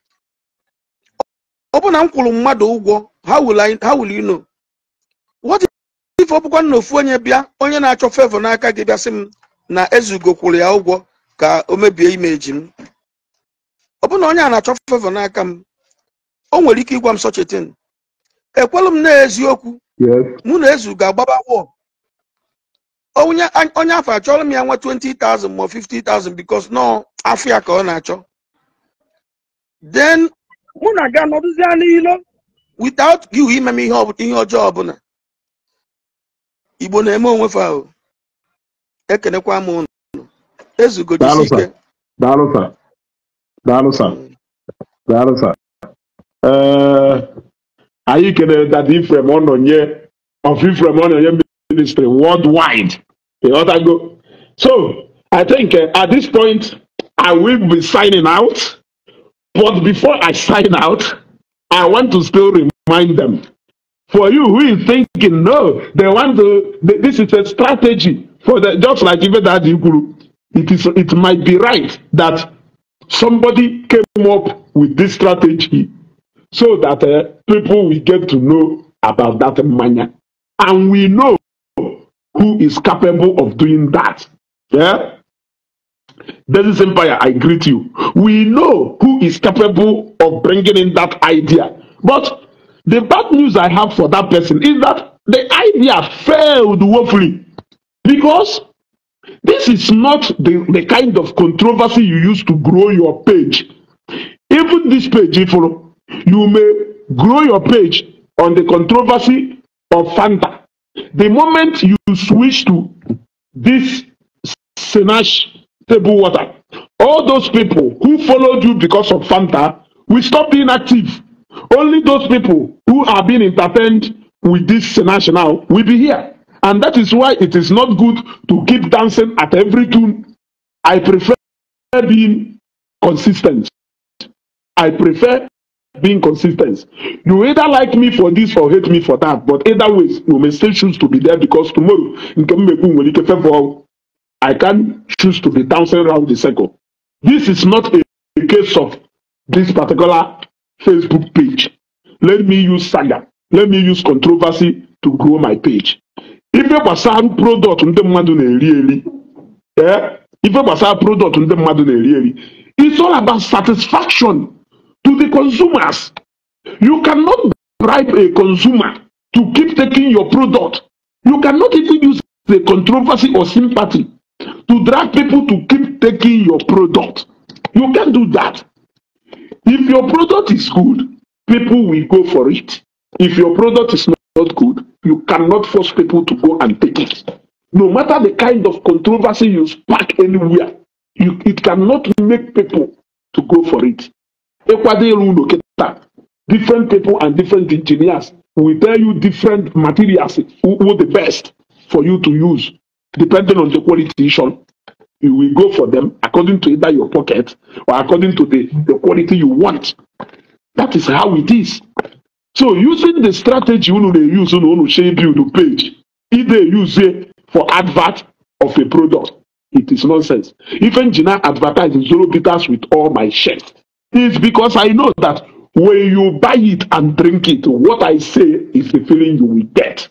Ọ bụrụ na m kwụrụ mmadụ ụgwọ, how will you know? What if ọ bụkwa na ofu onye bịa onye na-achọ favor n'aka gị bịa sị m na Ezugo kwụrụ ya ụgwọ ka o mebie imeji m? Ọ bụrụ na onye a na-achọ favor n'aka m, o nwere ike ịgwa m such a thing. Ekwelu m na eziokwu. Mụ na Ezugo agbaba wọ. Onye afọ achọrọ m ya nwa 20,000 ma 50,000 because no afọ ya ka ọ na-achọ. Then mụ na ga nọdụzie n'ilo without you ime m ihe ọjọọ ọbụla. Igbo na-eme onwe fa o. Ekenekwa m unu. Ezugo jisi ike. Daalụ sir. Daalụ sir. Daalụ sir. Anyị kelere Daddy Ephraim Ononye of Ephraim Ononye Ministry worldwide. So I think at this point I will be signing out. But before I sign out, I want to still remind them. For you who is thinking, no, they want to. This is a strategy for the, just like even Daddy Guru. It might be right that somebody came up with this strategy so that people will get to know about that mania, and we know who is capable of doing that. Yeah, This Empire, I greet you. We know who is capable of bringing in that idea. But the bad news I have for that person is that the idea failed woefully, because this is not the kind of controversy you use to grow your page. Even this page, if you may grow your page on the controversy of Fanta. The moment you switch to this Sinach table water, all those people who followed you because of Fanta will stop being active. Only those people who are being entertained with this Sinach now will be here. And that is why it is not good to keep dancing at every tune. I prefer being consistent. I prefer being consistent. You either like me for this or hate me for that, but either way, you may still choose to be there, because tomorrow, I can choose to be dancing around the circle. This is not a case of this particular Facebook page. Let me use saga. Let me use controversy to grow my page. Even Ife gbasara product ndị mmadụ na-eri eri, ife gbasara product ndị mmadụ na-eri eri, it's all about satisfaction to the consumers. You cannot bribe a consumer to keep taking your product. You cannot even use the controversy or sympathy to drag people to keep taking your product. You can't do that. If your product is good, people will go for it. If your product is not good, you cannot force people to go and take it. No matter the kind of controversy you spark anywhere, it cannot make people to go for it. Different people and different engineers will tell you different materials who are the best for you to use, depending on the quality issue. You will go for them according to either your pocket or according to the quality you want. That is how it is. So using the strategy you use on shape you the page, if they use it for advert of a product, it is nonsense. If engineer advertises Zoro Bitters with all my chest, it's because I know that when you buy it and drink it, what I say is the feeling you will get.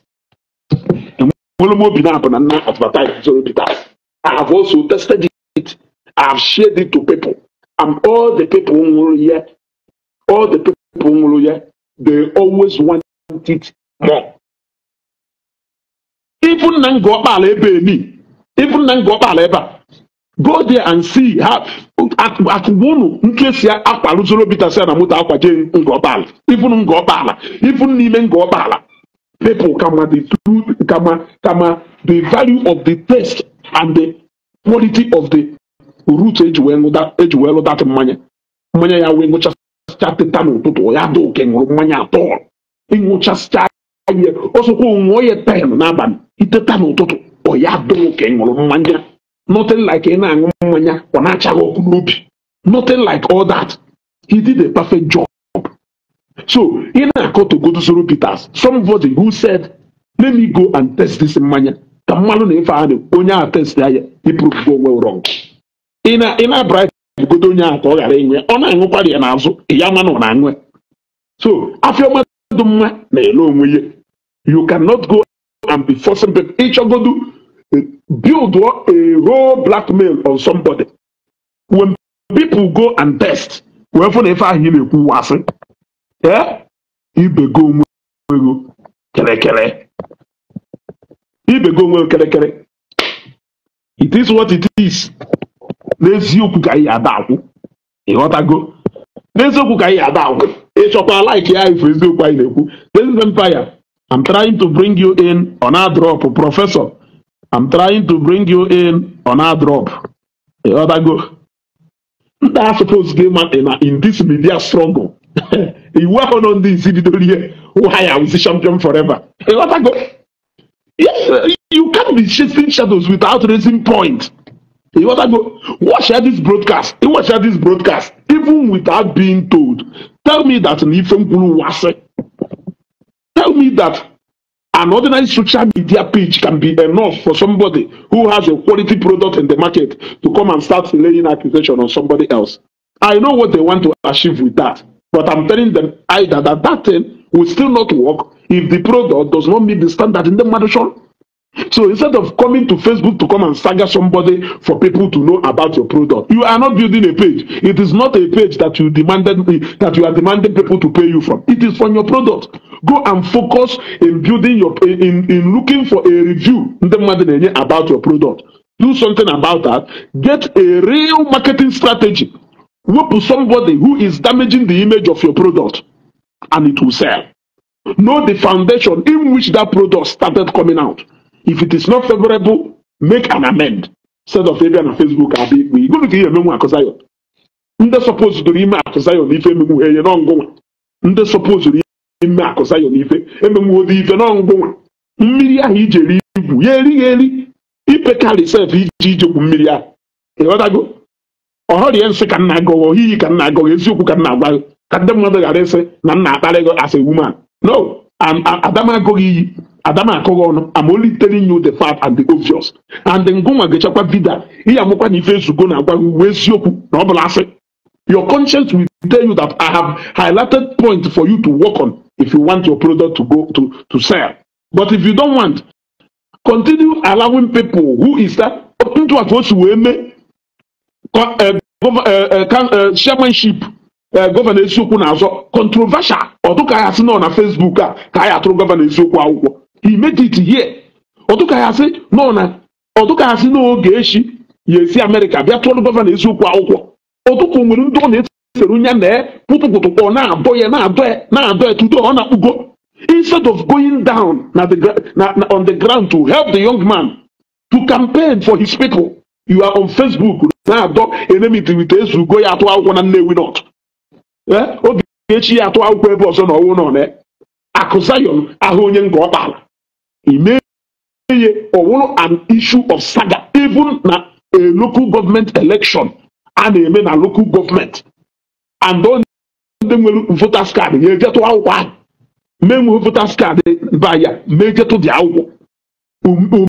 Advertise Zoro Bitters. I have also tested it. I have shared it to people. And all the people who here, all the people who here, they always want it more. Even Nangopala, go there and see how at one nkesi akwalu Zoro Bitters na moto akwaje Ngopala. Even Ngopala, even n'ime Ngopala, people kama the truth, kama the value of the taste and the quality of the root eji wee lụ that mmanya. Mmanya ya wee ṅụchasịcha teta n'ụtụtụ ya dị oke ṅụrụ mmanya atọ ịṅụchasịcha ihe ọsọkwa ṅụọ ya 10 n'abalị iteta n'ụtụtụ ọ ya dị oke ṅụrụ mmanya. Nothing like ị na-aṅụ mmanya ọ na-achaghị ọkụ n'obi. Nothing like all that. He did a perfect job. So ị na-akọ to go to Zoro Bitters, somebody who said, let me go and test this mmanya. Ka mmanụ na ife ahụ onye a test ya, he proved go well wrong. Ị na bribe godo onye ahụ ka ọ ghara ịṅụ ya, ọ na-aṅụkwara ya n'azụ ya ma na ọ na-aṅụ ya. So afịa mmadụ mma na-ele onwe ya. You cannot go and be forcing people. Ịchọgodu build a whole blackmail on somebody. When people go and test, wee fụ na ife ahụ ị na-ekwu wasị, ibego onwe ego kerekere. Ibego onwe kerekere. It is what it is. N'eziokwu ka anyị ada akwụ. Ịghọtago? N'eziokwu ka anyị ada akwụ. Ịchọkwa like ya ife eziokwu anyị na-ekwu. This is Empire. I'm trying to bring you in on our drop, Professor. I'm trying to bring you in on our drop. Ịghọtago? Ndị a suppose gị ma in this media struggle. Iwu ahụ nọ ndị isi bidoro ihe why I was champion forever. Ịghọtago? Yes, you can't be chasing shadows without raising point. You want to go watch this broadcast. You watch this broadcast, even without being told. Tell me that tell me that an ordinary social media page can be enough for somebody who has a quality product in the market to come and start laying accusation on somebody else. I know what they want to achieve with that, but I'm telling them either that that thing will still not work if the product does not meet the standard in the market. So instead of coming to Facebook to come and saga somebody for people to know about your product, you are not building a page. It is not a page that you demanded, that you are demanding people to pay you from. It is from your product. Go and focus in building your in looking for a review about your product. Do something about that. Get a real marketing strategy. Work with somebody who is damaging the image of your product, and it will sell. Know the foundation in which that product started coming out. If it is not favorable, make an amend. Instead of maybe on Facebook, I'll be we go to hear me Akuzayon. Ndị supposed to ime Akuzayon ife ememu he no ngwa. Ndị supposed to ime Akuzayon ife ememu odi ife no ngwa. Mmiri ahụ ijeri igwu ya eri ya eri ipekali self iji ijekwu mmiri ahụ. Ịghọtago? Ọhọrị nsị ka nna agọghọ ohihi ka nna agọghọ eziokwu ka nna agwa ka ndị mmadụ ghara ịsị na nna akparị gị as a woman. No, Adama agọghị iyi. Adama akọghọ ọnụ. I'm only telling you the fact and the obvious. And then ngụnwa gechakwa vida ihe amụkwa na ife ezugo na agwa gị wee eziokwu na ọ bụla asị. Your conscience will tell you that I have highlighted point for you to work on if you want your product to go to sell. But if you don't want, Continue allowing people who is that ntụ a ka o si wee mee chairmanship Governor Eziokwu na-azọ controversial. Ọdụka ya sị nọ na Facebook a ka anyị atụrụ Governor Eziokwu akwụkwọ. He made it here. Ọdụka ya sị nọ na ọdụka ya sị n'oge echi ya esi Amerịka bịa tụọrọ Governor Eziokwu akwụkwọ. Ọdụka nwere ndị ọ na-esere ya na kwụtụkwụtụ, ọ na-adọ ya, na-adọ ya, na-adọ ya. Today ọ na-akpụgo. Instead of going down na the, na, na, on the ground to help the young man to campaign for his people, you are on Facebook na-adọ enmity with Ezugo. Ya atụ akwụkwọ na Nnewi North. Oge echi ya atụ akwụkwọ ebe ọzọ na ọwụ nọ na Akụ Zion ahụ onye nke ọ kpara ime ihe ọwụrụ an issue of saga, even na a local government election a na-eme na local government, and ndị nwere voters card ya ejetụ akwụkwọ ahụ, mee nwe voters card ba ya mee jetụ dị akwụkwọ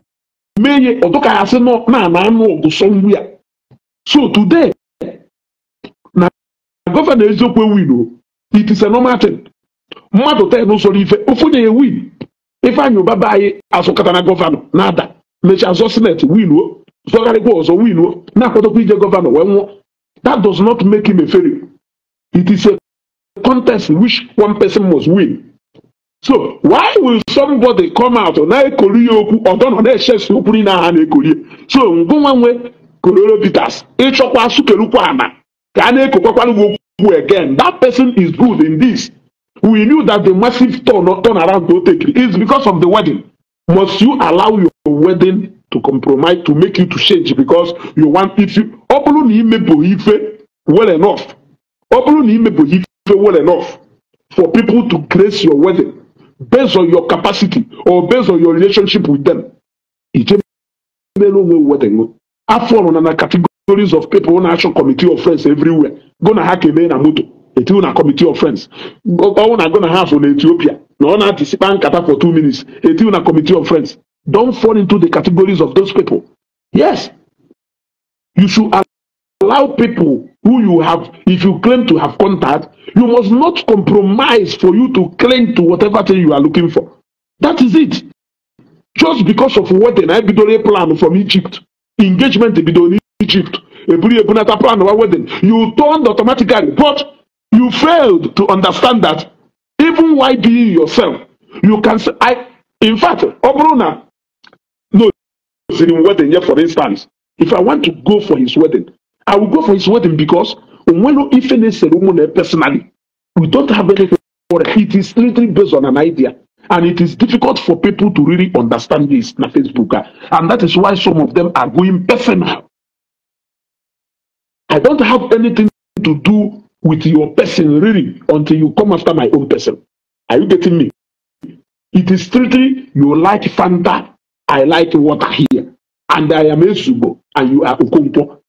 mee ihe ọdụka ya sị nọ na ana anụ ọgụ somewhere. So today na Governor Eziokwu win o, it is a normal thing. Mmadụ 10 sọrọ ife ofu onye ya win. Ifeanyị Ụba be anyị azụkọta na governor na-ada, mechaa zọ Senate, win o, zọgharịkwa ọzọ, win o, na-akwadokwa ije governor wee nwụọ. That does not make him a failure. It is a contest which one person must win. So why will somebody come out na-ekori ya okwu ọdọ nọ na-echesi okwu niile ha na-ekori ya? So ngụnwa nwe Kororo Peters ịchọkwa asụkerukwa ana ka a na-ekokwakwara gị okwu again. That person is good in this. We knew that the massive turn around to take is because of the wedding. Must you allow your wedding to compromise, to make you to change because you want? If you ọ bụrụ na imebụghị ife well enough, ọ bụrụ na imebụghị ife well enough for people to grace your wedding based on your capacity or based on your relationship with them, ije mere onwe wedding. Afọ nọ na categories of people na-achọ committee of friends everywhere. Go na ha kemee na moto etinye na committee of friends. Ọwụ na go na ha afọ na Ethiopia na ọ na-atịsikpa nkata for 2 minutes, etinye na committee of friends. Don't fall into the categories of those people. Yes, you should allow people who you have. If you claim to have contact, you must not compromise for you to cling to whatever thing you are looking for. That is it. Just because of wedding, I bidoro plan from Egypt, engagement bidoro Egypt, eburu ebunata plan wa wedding, you turned automatically. But you failed to understand that even while being yourself, you can say, I in fact, ọ bụrụ na no siri wedding here, for instance, if I want to go for his wedding, I will go for his wedding, because onwero ife na-esere ụmụ na personally, we don't have anything for it. It is literally based on an idea, and it is difficult for people to really understand this na Facebook, ah. And that is why some of them are going personal. I don't have anything to do with your person really until you come after my own person. Are you getting me? It is strictly you like Fanta, I like water here, and I am Ezugo and you are Okonkwo.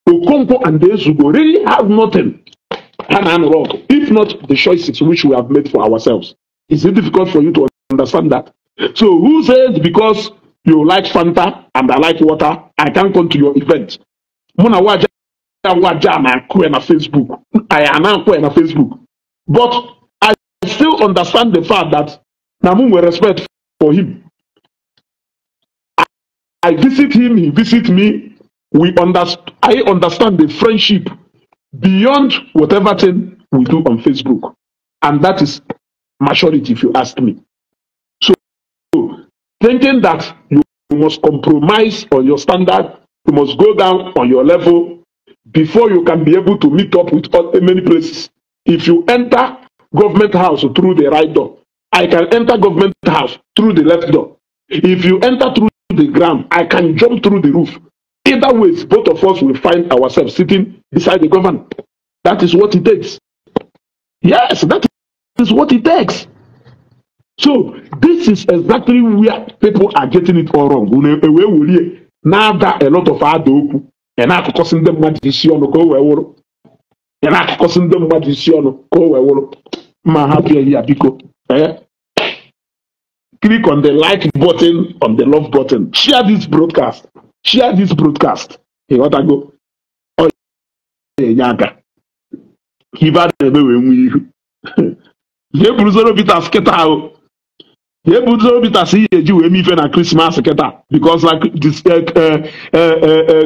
Okonkwo and Ezugo really have nothing ha na-anụrụ ọgụ if not the choices which we have made for ourselves. Is it difficult for you to understand that? So who says because you like Fanta and I like water, I can't come to your event? Mụ na waja waja na-akụ ya na Facebook, I na-akụ ya na Facebook, but I still understand the fact that na mụ nwere respect for him. I visit him, he visit me. We understand. I understand the friendship beyond whatever thing we do on Facebook, and that is maturity, if you ask me. So thinking that you must compromise on your standard, you must go down on your level before you can be able to meet up with all, many places. If you enter government house through the right door, I can enter government house through the left door. If you enter through the ground, I can jump through the roof. Either ways, both of us will find ourselves sitting beside the governor. That is what it takes. Yes, that is what it takes. So this is exactly where people are getting it all wrong. Unu ewe welie na-ada a lot of ada okwu ị na-akụkọsị ndị mmadụ isi ọnụ ka o wee wụrụ ị na-akụkọsị ndị mmadụ isi ọnụ ka o wee wụrụ ma hapụ ya ya biko. Click on the like button, on the love button. Share this broadcast, share this broadcast. Ịghọtago? Ọ na-enye aka ka ibe a na-eme wee nwee ihu. Jee buru Zoro Bitters kịta ahụ. Ya bụ Zoro Bitters ihe eji wee mee ife na Christmas kịta, because na this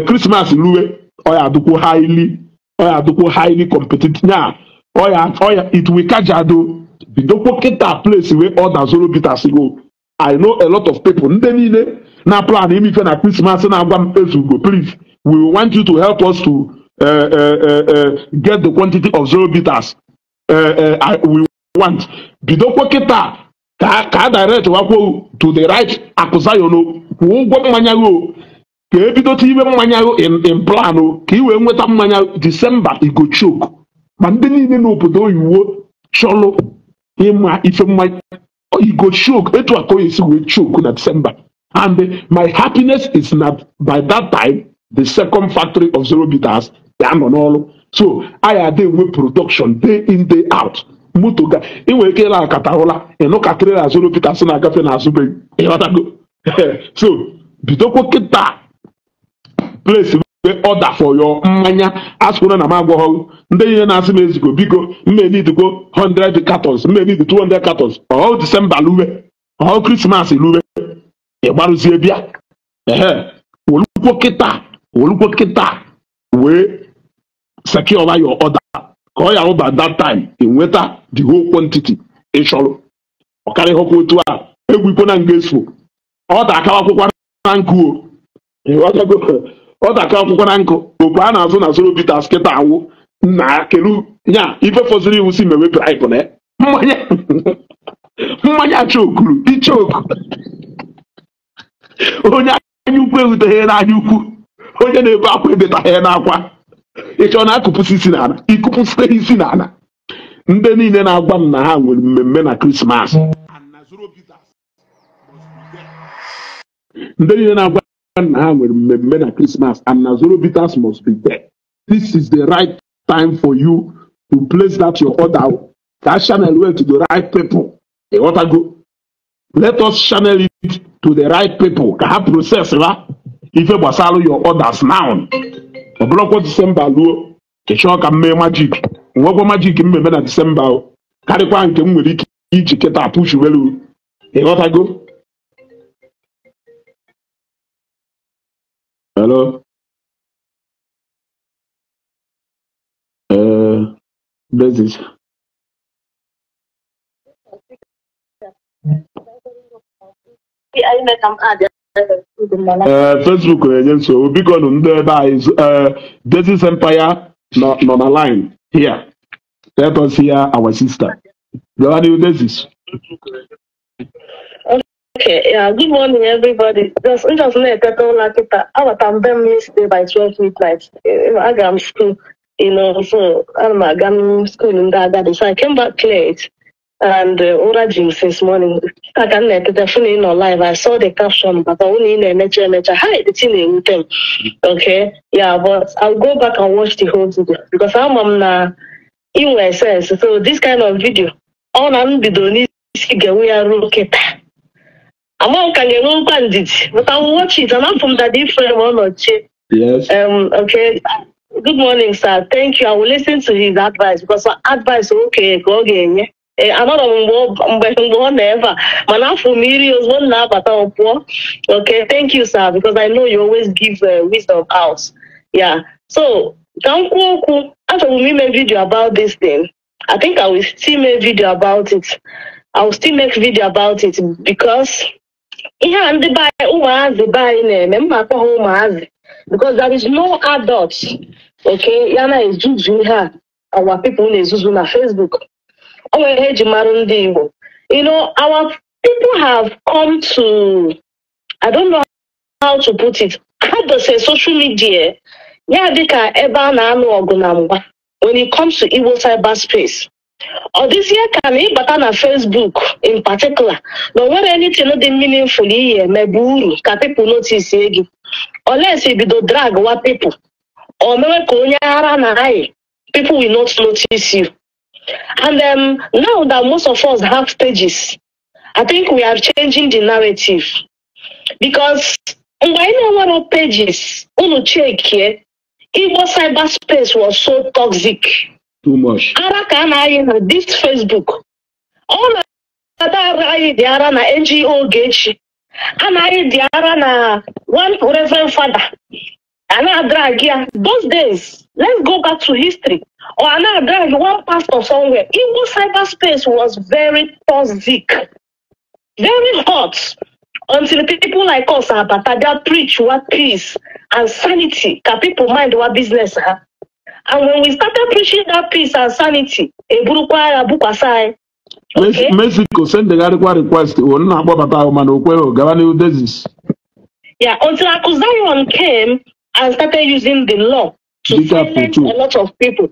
Christmas luwe, ọ ya adịkwu highly, ọ ya adịkwu highly competitive nya, ọ ya it will kajado. Bidokwo kịta place wee order Zoro Bitters go. I know a lot of people, ndị niile na plan ime ife na Christmas, na-agwa m, "Ezugo, please, we want you to help us to get the quantity of Zoro Bitters we want." Bidokwo kịta ka a direct wakwo to the right Akụ Zion, kwụọ ụgwọ mmanya o, ka ebidote iwe mmanya in plan o, ka ị wee nweta mmanya December. Igo choke ma ndị niile n'obodo oyiwo chọrọ ịma ife mmanya igo choke etu a ka o esi wee choke na December. And my happiness is that by that time the second factory of Zero Bitters ga-anọ n'ọrụ, so anyị ada enwe production day in, day out. Moto ga ị nwere ike ịla akata ụla ịnụ ka trailer Zoro Bitters na-agafe n'azụ be, ịghọtago? So bidokwo kịta place wee order for your mmanya. Asụkwara na m agwaghọ ndị niile na-asị m, "Ezigbo, biko, mmenidikwo 100 cartons, mmenidi 200 cartons." Ọ December luwe, ọ Christmas luwe, ị gbarụzie bịa. Ehe, wolukwo kịta, wolukwo kịta wee secure your order, ka ọ ya hụ by that time ị nweta the whole quantity ị chọrọ. Ọ karịghịkwa otu a egwu ikwo na nga efu ọ da-akawa akwụkwọ na nkụ o. Ịghọtago? Ọ da-aka akwụkwọ na nkụ okwu a na-azụ na Zoro Bitters kịta awụ nna kelu nya ife fọziri iwu si mewe bribe na ya. Mmanya, mmanya chokuru ichoku. Onye anya ukwu ewuteghị n'anya ukwu, onye na-ebe akwa ebetaghị n'akwa. Ị chọrọ na akụpụsị isi n'ala, ịkụpụsite isi n'ala. Ndị niile na-agwa m na ha nwere mmemme na Christmas, and na Zoro Bitters must be there. Ndị niile na-agwa m na ha nwere mmemme na Christmas and na Zoro Bitters must be there, this is the right time for you to place that your order, ka channel well to the right people. Ịghọtago? Let us channel it to the right people ka ha process ha ife gbasara your orders now. Ọ bụrụkwa December luo, ị chọọ ka m mee magic, nwekwa magic mmemme na December o, karịkwa nke m nwere ike iji kịta push welu. Ịghọtago? Hello, basis. Ee, Facebook na-enye nsogbu. Biko nụ, ndị ebe anyị, Dezis Empire nọ na line here. Let us hear our sister. Gawa n'ihu, Dezis. Okay, yeah, good morning, everybody. Just na-eteta ụla kịta. Abata m be m yesterday by 12 midnight. Aga m school, so ana m aga m school ndị agadi. So I came back late and ụra ji m since morning. Taa ka m na-eteta fụ na ị nọ live. I saw the caption, but ọ na ị na-emecha emecha. Hi, the thing na-ewute m. Okay, yeah, but I'll go back and watch the whole video because ama m na inwe sense. So this kind of video, ọ na m bido n'isi ga-enwe ya ruo kịta. Ama m ka ga-enwe nkwa ndidi, but I will watch it and I'm from Daddy Frame Onochie. Yes. Okay. Good morning, sir. Thank you. I will listen to his advice because advice, okay, ka ọ ga-enye. Ee, anọrọ m mgbe ọ nọ ebe a, mana afọ m iri ozugbo m na-abata ọ pụọ. Okay, thank you, sir, because I know you always give wisdom out. Yeah. So, ka m kwuo okwu, achọrọ m ime video about this thing. I think I will still make video about it. I will still make video about it because ihe a ndị be anyị, ụmụazị be anyị na-eme, mma akpọ ha ụmụazị because there is no adult, okay, ya na-ezuzu ihe a our people na-ezuzu na Facebook. O nwere ihe eji mara ndị Igbo. Our people have come to, I don't know how to put it, ha dose social media ya dịka ebe a na-anụ ọgụ na mgba when it comes to Igbo cyberspace. Ọ dịzie ka na ịbata na Facebook in particular na o nwere anything dị meaningful iyi eme bụ uru ka people notice gị, unless ibido drag wa people or mewe ka onye ara na ayị, people will not notice you. And now that most of us have stages, I think we are changing the narrative because mgbe anyị na-enwero pages, unu chekie, Igbo cyberspace was so toxic. Too much. Ara ka a na-ayị na this Facebook, ọ Ada anyị dị ara na NGO Ogechi. Anaghị dị ara na one reverend father. A na-adrag ya those days. Let's go back to history. Or a na-adrag one pastor somewhere. Igbo cyberspace was very toxic, very hot, until people like us abata bịa preach what peace and sanity ka people mind what business ha. And when we started preaching that peace and sanity, eburukwa agha bukwasa anyị. Okay. Mexico sendegharịkwa request o nna akpọbata ahụ mana o kweghị gaba n'ihu Desis. Yeah, until Aku Zion came and started using the law to Be careful silence too. a lot of people.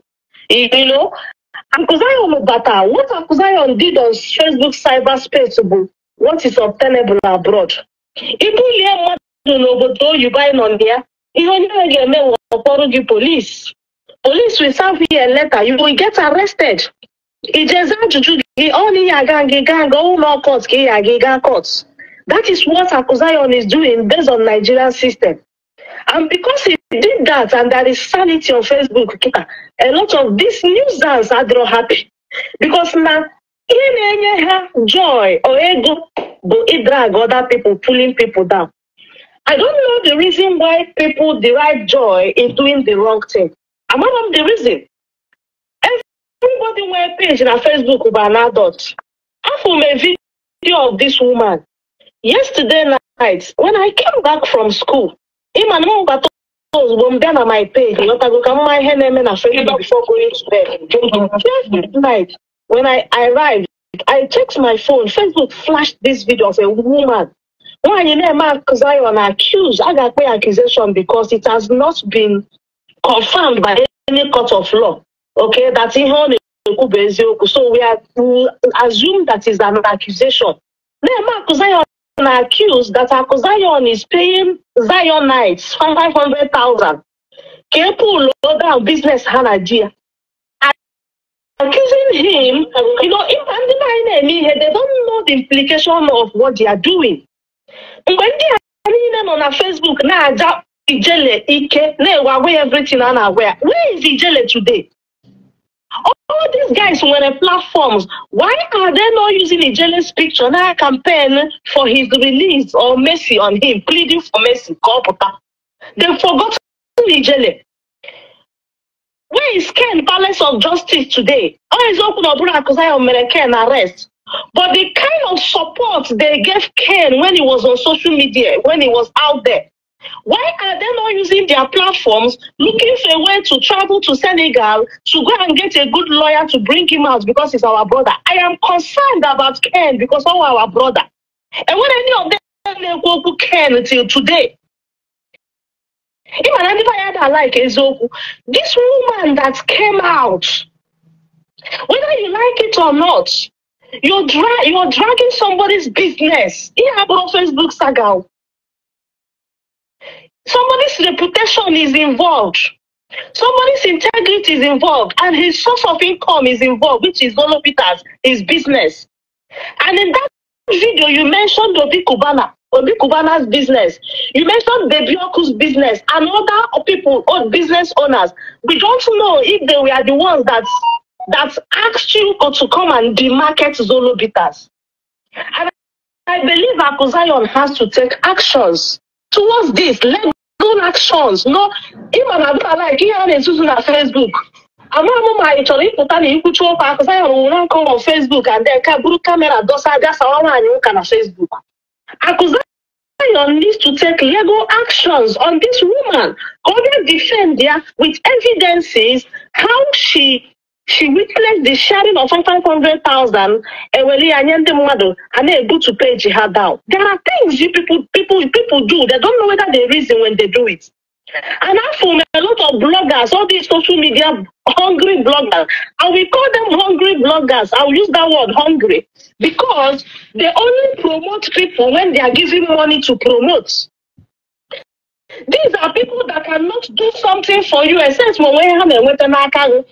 Aku Zion bata, what Aku Zion did on Facebook cyberspace bụ what is obtainable abroad. Ibulie mmadụ n'obodo oyibo anyị nọ na ya, ihe onye ahụ ga-eme bụ ọkpọrọ gị police. Police will serve you a letter, you will get arrested. Ijeze ajụjụ gị, ọ na ihe aga gị gaa nga ụlọ court ka ị ya aga gaa court. That is what Aku Zion is doing based on Nigerian system. And because he did that and there is sanity on Facebook, kita, a lot of these nuisance are not happy. Because now, ihe na-enye ha joy or ego bụ ịdrag other people, pulling people down. I don't know the reason why people derive joy in doing the wrong thing. Among them the reason. Everybody nwere page na Facebook bụ an adult. Afụ m a video of this woman. Yesterday night, when I came back from school, ịma na m gbata ozugbo m bịa na my page, ghọtago ka m ma ihe na-eme na Facebook before going to bed. Yesterday night, when I arrived, I checked my phone. Facebook flashed this video of a woman. Nwaanyị na-eme Aku Zion accused, a ga-akpọ ya accusation because it has not been confirmed by any court of law. Okay, that ihe ọ na-ekwu bụ eziokwu. So we assume that is an accusation. Na-eme Aku Zion accused that Aku Zion is paying Zionites 500,000 ka e pull down business ha na di ya. Accusing him, if ndị be anyị na-eme ihe, they don't know the implication of what they are doing. Mgbe ndị a niile nọ na Facebook na-aja Ijele ike na-ewe agwa ya everything a na-agwa ya, where is Ijele today? All these guys nwere platforms. Why are they not using Ijele's picture na campaign for his release or mercy on him, pleading for mercy ka ọ pụta? They've forgotten Ijele. Where is Ken Palace of Justice today? Ọ eziokwu na ọ bụrụ Aku Zion mere Ken arrest. But the kind of support they gave Ken when he was on social media, when he was out there, why are they not using their platforms looking for a way to travel to Senegal to go and get a good lawyer to bring him out because he's our brother? I am concerned about Ken because he's our brother. And when any of them na-ekwu okwu Ken till today, ịma na ndị be anyị ada like eziokwu. This woman that came out, whether you like it or not, you're dragging somebody's business. Ihe abụrụ Facebook saga o. Somebody's reputation is involved. Somebody's integrity is involved, and his source of income is involved, which is Zolo Peters, his business. And in that video, you mentioned Obi Kubana, Obi Kubana's business. You mentioned Baby Oku's business and other people, or business owners. We don't know if they were the ones that asked you to come and demarket Zolo Peters. And I believe Aku Zion has to take actions towards this, legal actions. No, ịma na adịla like ihe a na-ezuzu na Facebook. Ama m ma ị chọrọ ịpụta na ikwuchi okwu Aku Zion nwere nkọ on Facebook and then ka buru camera dosa bịa sawa nwaanyị ụka na Facebook. Aku Zion needs to take legal actions on this woman. Ka ọ bịa defend ya with evidences how she witnessed the sharing of 500,000 eweli ya nye ndị mmadụ a na-ebutu page ha down. There are things you people do. They don't know whether they reason when they do it. And as for a lot of bloggers, all these social media hungry bloggers, and we call them hungry bloggers. I will use that word hungry because they only promote people when they are giving money to promote. These are people that cannot do something for you except when ha na-enweta n'aka gị.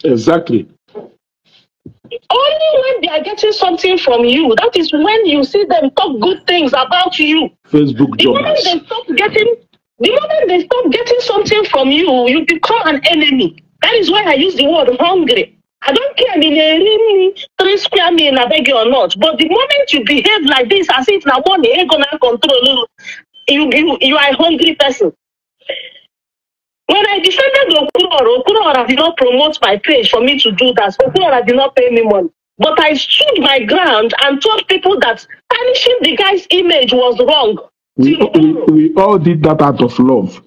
Exactly. Only when they are getting something from you, that is when you see them talk good things about you. Facebook The moment jobbers. they stop getting, the moment they stop getting something from you, you become an enemy. That is why I use the word hungry. I don't care if na-eri nri three square meal na be gị or not, but the moment you behave like this, as if na money ego na control you, you are a hungry person. When I defended Okwuluora, Okwuluora did not promote my page for me to do that. Okwuluora did not pay me money. But I stood my ground and told people that tarnishing the guy's image was wrong. We all did that out of love.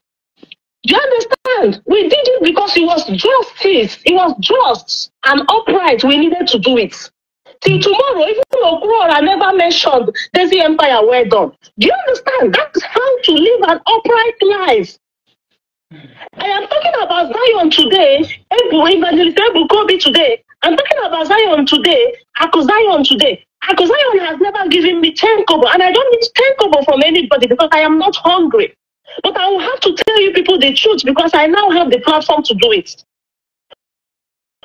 Do you understand? We did it because it was justice. It was just and upright. We needed to do it. Till tomorrow, even Okwuluora never mentioned Desi Empire well done. Do you understand? That's how to live an upright life. I am talking about Zion today, Evangelist Ebuka Obi today. I'm talking about Zion today, Aku Zion today. Aku Zion has never given me 10 kobo, and I don't need 10 kobo from anybody because I am not hungry. But I will have to tell you people the truth because I now have the platform to do it.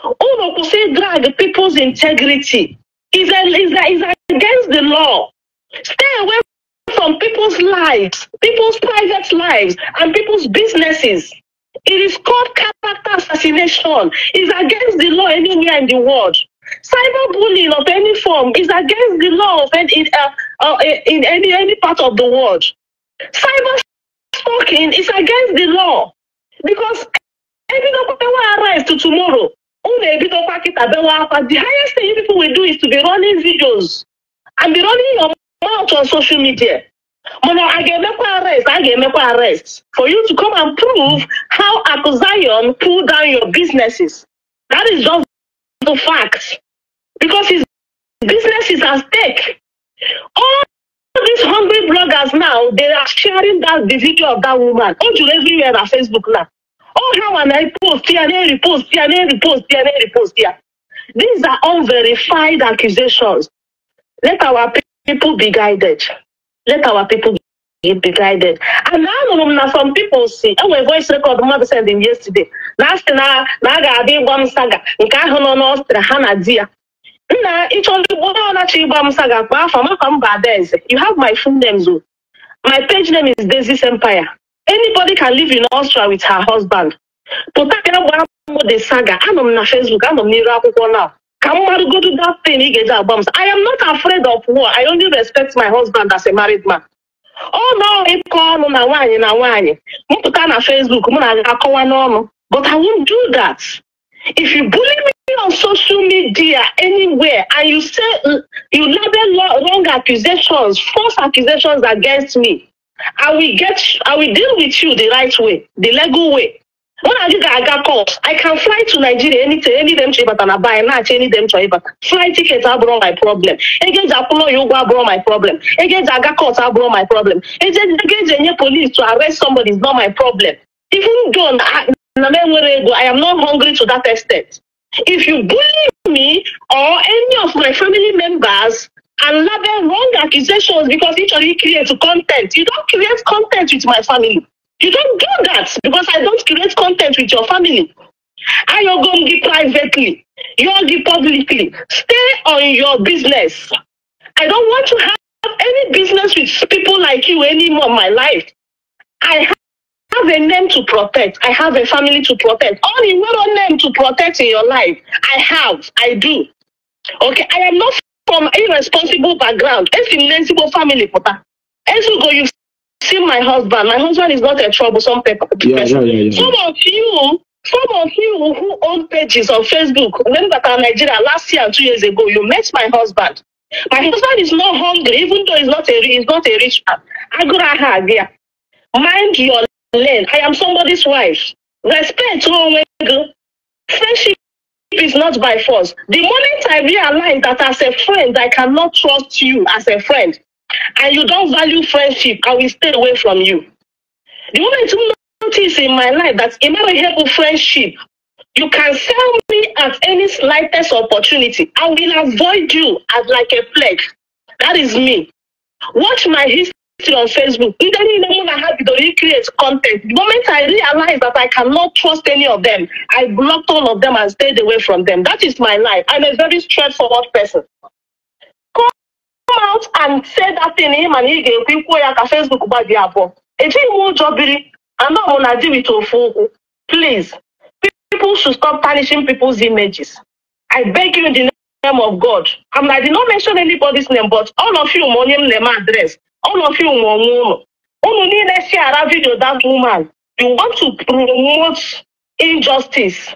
Unu kwụsị drag people's integrity. Is against the law. Stay away from people's lives, people's private lives, and people's businesses. It is called character assassination. It's against the law anywhere in the world. Cyberbullying of any form is against the law of any, in any part of the world. Cyber stalking is against the law because ebidokwa arrest to tomorrow. Unu ebidokwa kịta bewa akwa. The highest thing you people will do is to be running videos and be running your mouth on social media. Mana a ga-emekwa arrest, a ga-emekwa arrest for you to come and prove how Aku Zion pulled down your businesses. That is just the fact. Because his business is at stake. All these hungry bloggers now, they are sharing that the video of that woman. O juru everywhere na Facebook now. Oh, how and I post here, and repost here, and repost here, and repost here. These are unverified accusations. Let our people be guided. Let our people be guided. And now, na some people see, enwere voice record mmadụ send him yesterday. Na asị na a ga-abịa ịgba m saga nke ahụ nọ n'Ọstrịa ha na di ya. Nna, ịchọrọ igbo onye ọnachi ịgba m saga, kpọọ afa maka mba Adaeze. You have my full name o. My page name is Daisy's Empire. Anybody can live in Austria with her husband. Pụta bịa gbaa m the saga. Anọ m na Facebook, anọ m n'iru akwụkwọ now. Ka m marụgodu that thing ị ga-eji agba m. I am not afraid of war. I only respect my husband as a married man. Ọ nọ ịkọ ọnụ na nwaanyị na nwaanyị. M pụta na Facebook, mụ na akọwa n'ọnụ. But I won't do that. If you bully me on social media anywhere and you say you label wrong accusations, false accusations against me, I will deal with you the right way, the legal way. Mụ na gị ga-aga court. I can fly to Nigeria anytime, any dem chọrọ ịbata na buy na-achọ any dem chọrọ ịbata. Flight ticket abụrụ my problem. Ego eji akwụlọ ya ụgwọ abụrụ my problem. Ego eji aga court abụrụ my problem. Ego eji enye police to arrest somebody is not my problem. Even though na m enwere ego, I am not hungry to that extent. If you bully me or any of my family members and label wrong accusations because you chọrọ create content, you don't create content with my family. You don't do that because I don't create content with your family. Ayogo m gị privately, yọọ gị publicly. Stay on your business. I don't want to have any business with people like you anymore in my life. I have a name to protect. I have a family to protect. Only one name to protect in your life. I have. I do. Okay. I am not from irresponsible background. Esi m n'ezigbo family pụta. Ezugo, you've seen my husband. My husband is not a troublesome person. Some of you who own pages on Facebook, when back in Nigeria last year and 2 years ago, you met my husband. My husband is not hungry, even though he's not a rich man. Agụrụ aha agụ ya. Mind your lane. I am somebody's wife. Respect onwe gị. Friendship is not by force. The moment I realize that as a friend, I cannot trust you as a friend, and you don't value friendship, I will stay away from you. The moment you notice in my life that in my friendship, you can sell me at any slightest opportunity, I will avoid you as like a plague. That is me. Watch my history on Facebook. Ndị niile mụ na ha bidoro create content. The moment I realized that I cannot trust any of them, I blocked all of them and stayed away from them. That is my life. I'm a very straightforward person. Come out and say that thing him and ị ga-ekwu ikwuo ya ka Facebook gbabie abụọ. Ejighị m ụjọ biri, anọ m na di with ofu ụkwụ. Please, people should stop tarnishing people's images. I beg you in the name of God. I did not mention anybody's name, but all of you onye m na-eme address, all of you nwe onwe unu. Unu niile share video that woman. You want to promote injustice.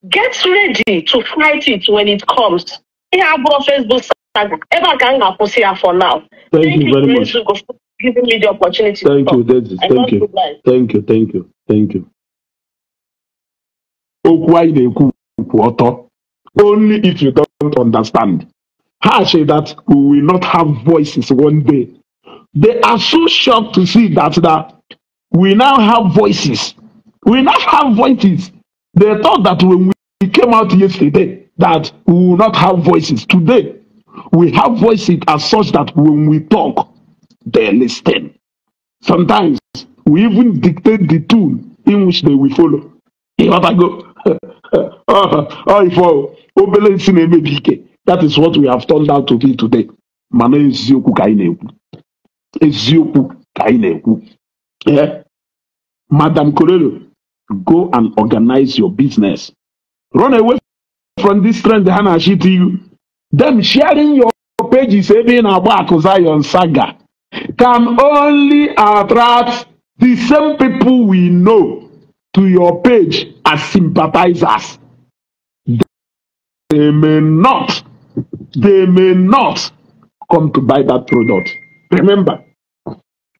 Get ready to fight it when it comes. Ihe abụrụ Facebook saga. Ebe a ka m ga-akwụsị ya for now. Thank you very much. Ezugo, for giving me the opportunity to Thank you, talk. Daisy. I Thank love you. you guys. Thank you, thank you, thank you. Okwu anyị na-ekwu kwụ ọtọ. Only if you don't understand. Ha say that we will not have voices one day. They are so shocked to see that we now have voices. We now have voices. They thought that when we came out yesterday, that we will not have voices. Today, we have voices as such that when we talk, they listen. Sometimes we even dictate the tune in which they will follow. Ịghọtago? Oh, if obele nsị na-emebi ike. That is what we have turned out to be today. Mana eziokwu ka anyị na-ekwu. Eziokwu ka anyị na-ekwu. Eh? Madam Korelo, go and organize your business. Run away from this trend ha na-achị to you. Them sharing your pages ebe ị na-agba akụ Zion saga can only attract the same people we know to your page as sympathizers. They may not, they may not come to buy that product. Remember,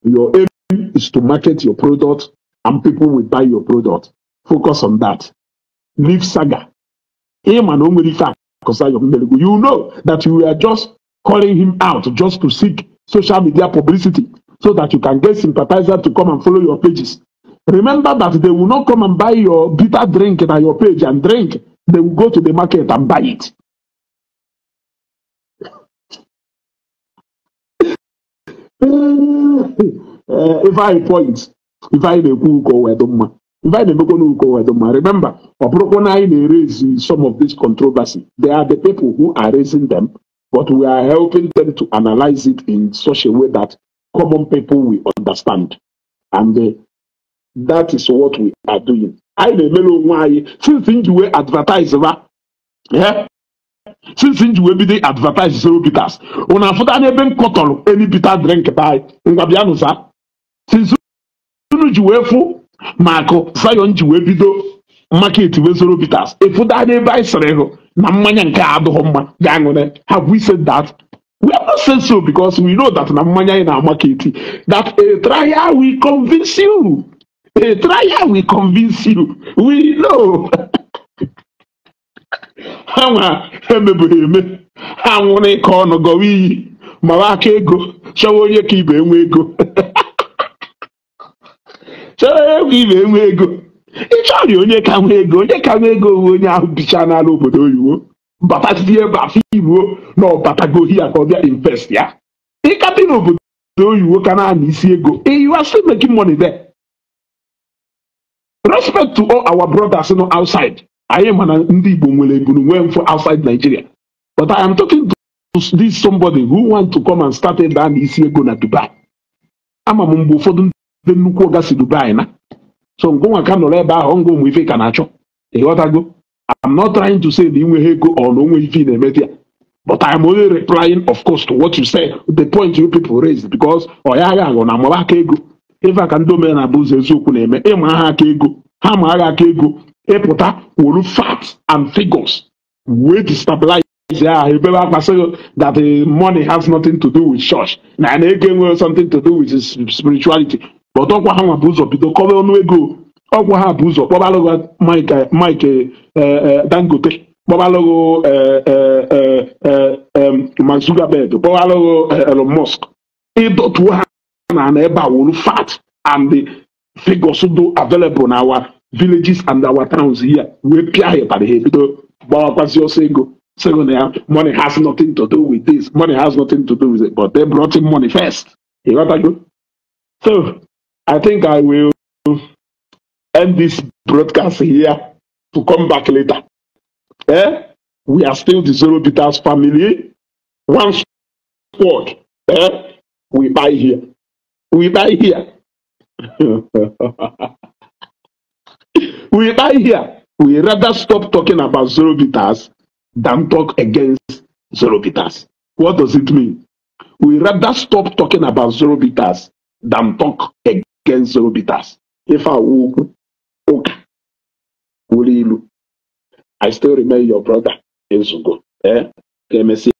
your aim is to market your product and people will buy your product. Focus on that. Leave saga. Him and only fact, you know that you are just calling him out just to seek social media publicity so that you can get sympathizers to come and follow your pages. Remember that they will not come and buy your bitter drink at your page and drink. They will go to the market and buy it. If I point, if I na-ekwu ụka o wee dị mma, if I na-emekwa n'ụka o wee dị mma, remember, ọ bụrụkwa na anyị na-erezi some of this controversy, they are the people who are raising them, but we are helping them to analyze it in such a way that common people will understand. And that is what we are doing. Anyị na-emere onwe anyị since nji wee advertise va, eh? Since nji wee bido advertise Zero Bitters, unu afụta n'ebe m kọtọrọ any bitter drink by ngwa bịanụ za. Since unu ji wee fụ ma akụ Zion ji wee bido market wee Zero Bitters, ịfụta n'ebe anyị sịrị hụ na mmanya nke a adịghị mma ga-aṅụrị. Have we said that? We have not said so because we know that na mmanya anyị na market, that a trial will convince you. A trial will convince you. We know. Ha nwa emebere eme, ha nwụrụ ịkọ ọnụ gọwa iyi, mara aka ego, chọwa onye ka ibe enwe ego. Chọwa onye ka ibe enwe ego. Ị chọrọ onye ka nwee ego, onye ka nwee ego bụ onye ahụ bicha n'ala obodo oyibo. Batazie ebe afọ igbo na ọbatago hia ka ọ bịa invest ya. Ị ka bi n'obodo oyibo ka na-ana isi ego. You are still making money there. Respect to all our brothers no outside. Anyị ma na ndị Igbo nwere ebunu nwee mfụ outside Nigeria. But I am talking to this somebody who want to come and start ebe a na isi ego na Dubai. Ama m mgbe ụfọdụ ndị nnukwu ọga si Dubai na. So ngụnwa ka nọrọ ebe ahụ ngụ ụmụ ife ka na-achọ. Ịghọtago? I'm not trying to say na inweghị ego or na onwe ife ị na-emete ya. But I am only replying, of course, to what you said, the point you people raised, because ọ ya agha aghọ na amara aka ego. Ife a ka ndị omenala bụ ụzọ eziokwu na-eme. Ịma ha aka ego, ha ma agha aka ego, ịpụta wolu facts and figures wee destabilize ya ebe akwa sị that the money has nothing to do with church na na ego enweghị something to do with his spirituality. But ọkwa ha nwa bụ ụzọ bido kọwa ọnụ ego. Ọkwa ha bụ ụzọ kpọbalụgụ Mike Dangote, kpọbalụgụ Mark Zuckerberg, kpọbalụgụ Elon Musk. Ịdọtuo ha na na ebe a wolu fact and the figures do available in our villages and our towns here. Wee pịa ha ịtarị ha ebido gbawakwazi ọsọ ego. Sị na ya money has nothing to do with this, money has nothing to do with it, but they brought in money first. Ịghọtago? So I think I will end this broadcast here to come back later. Eh? We are still the Zero Bitters family. One squad. Eh? We buy here. We buy here. We buy here. We rather stop talking about Zero Bitters than talk against Zoro Bitters. What does it mean? We rather stop talking about Zoro Bitters than talk against Zoro Bitters. If I will, okay, I still remain your brother. Ezugo. Eh? Ka emesịa.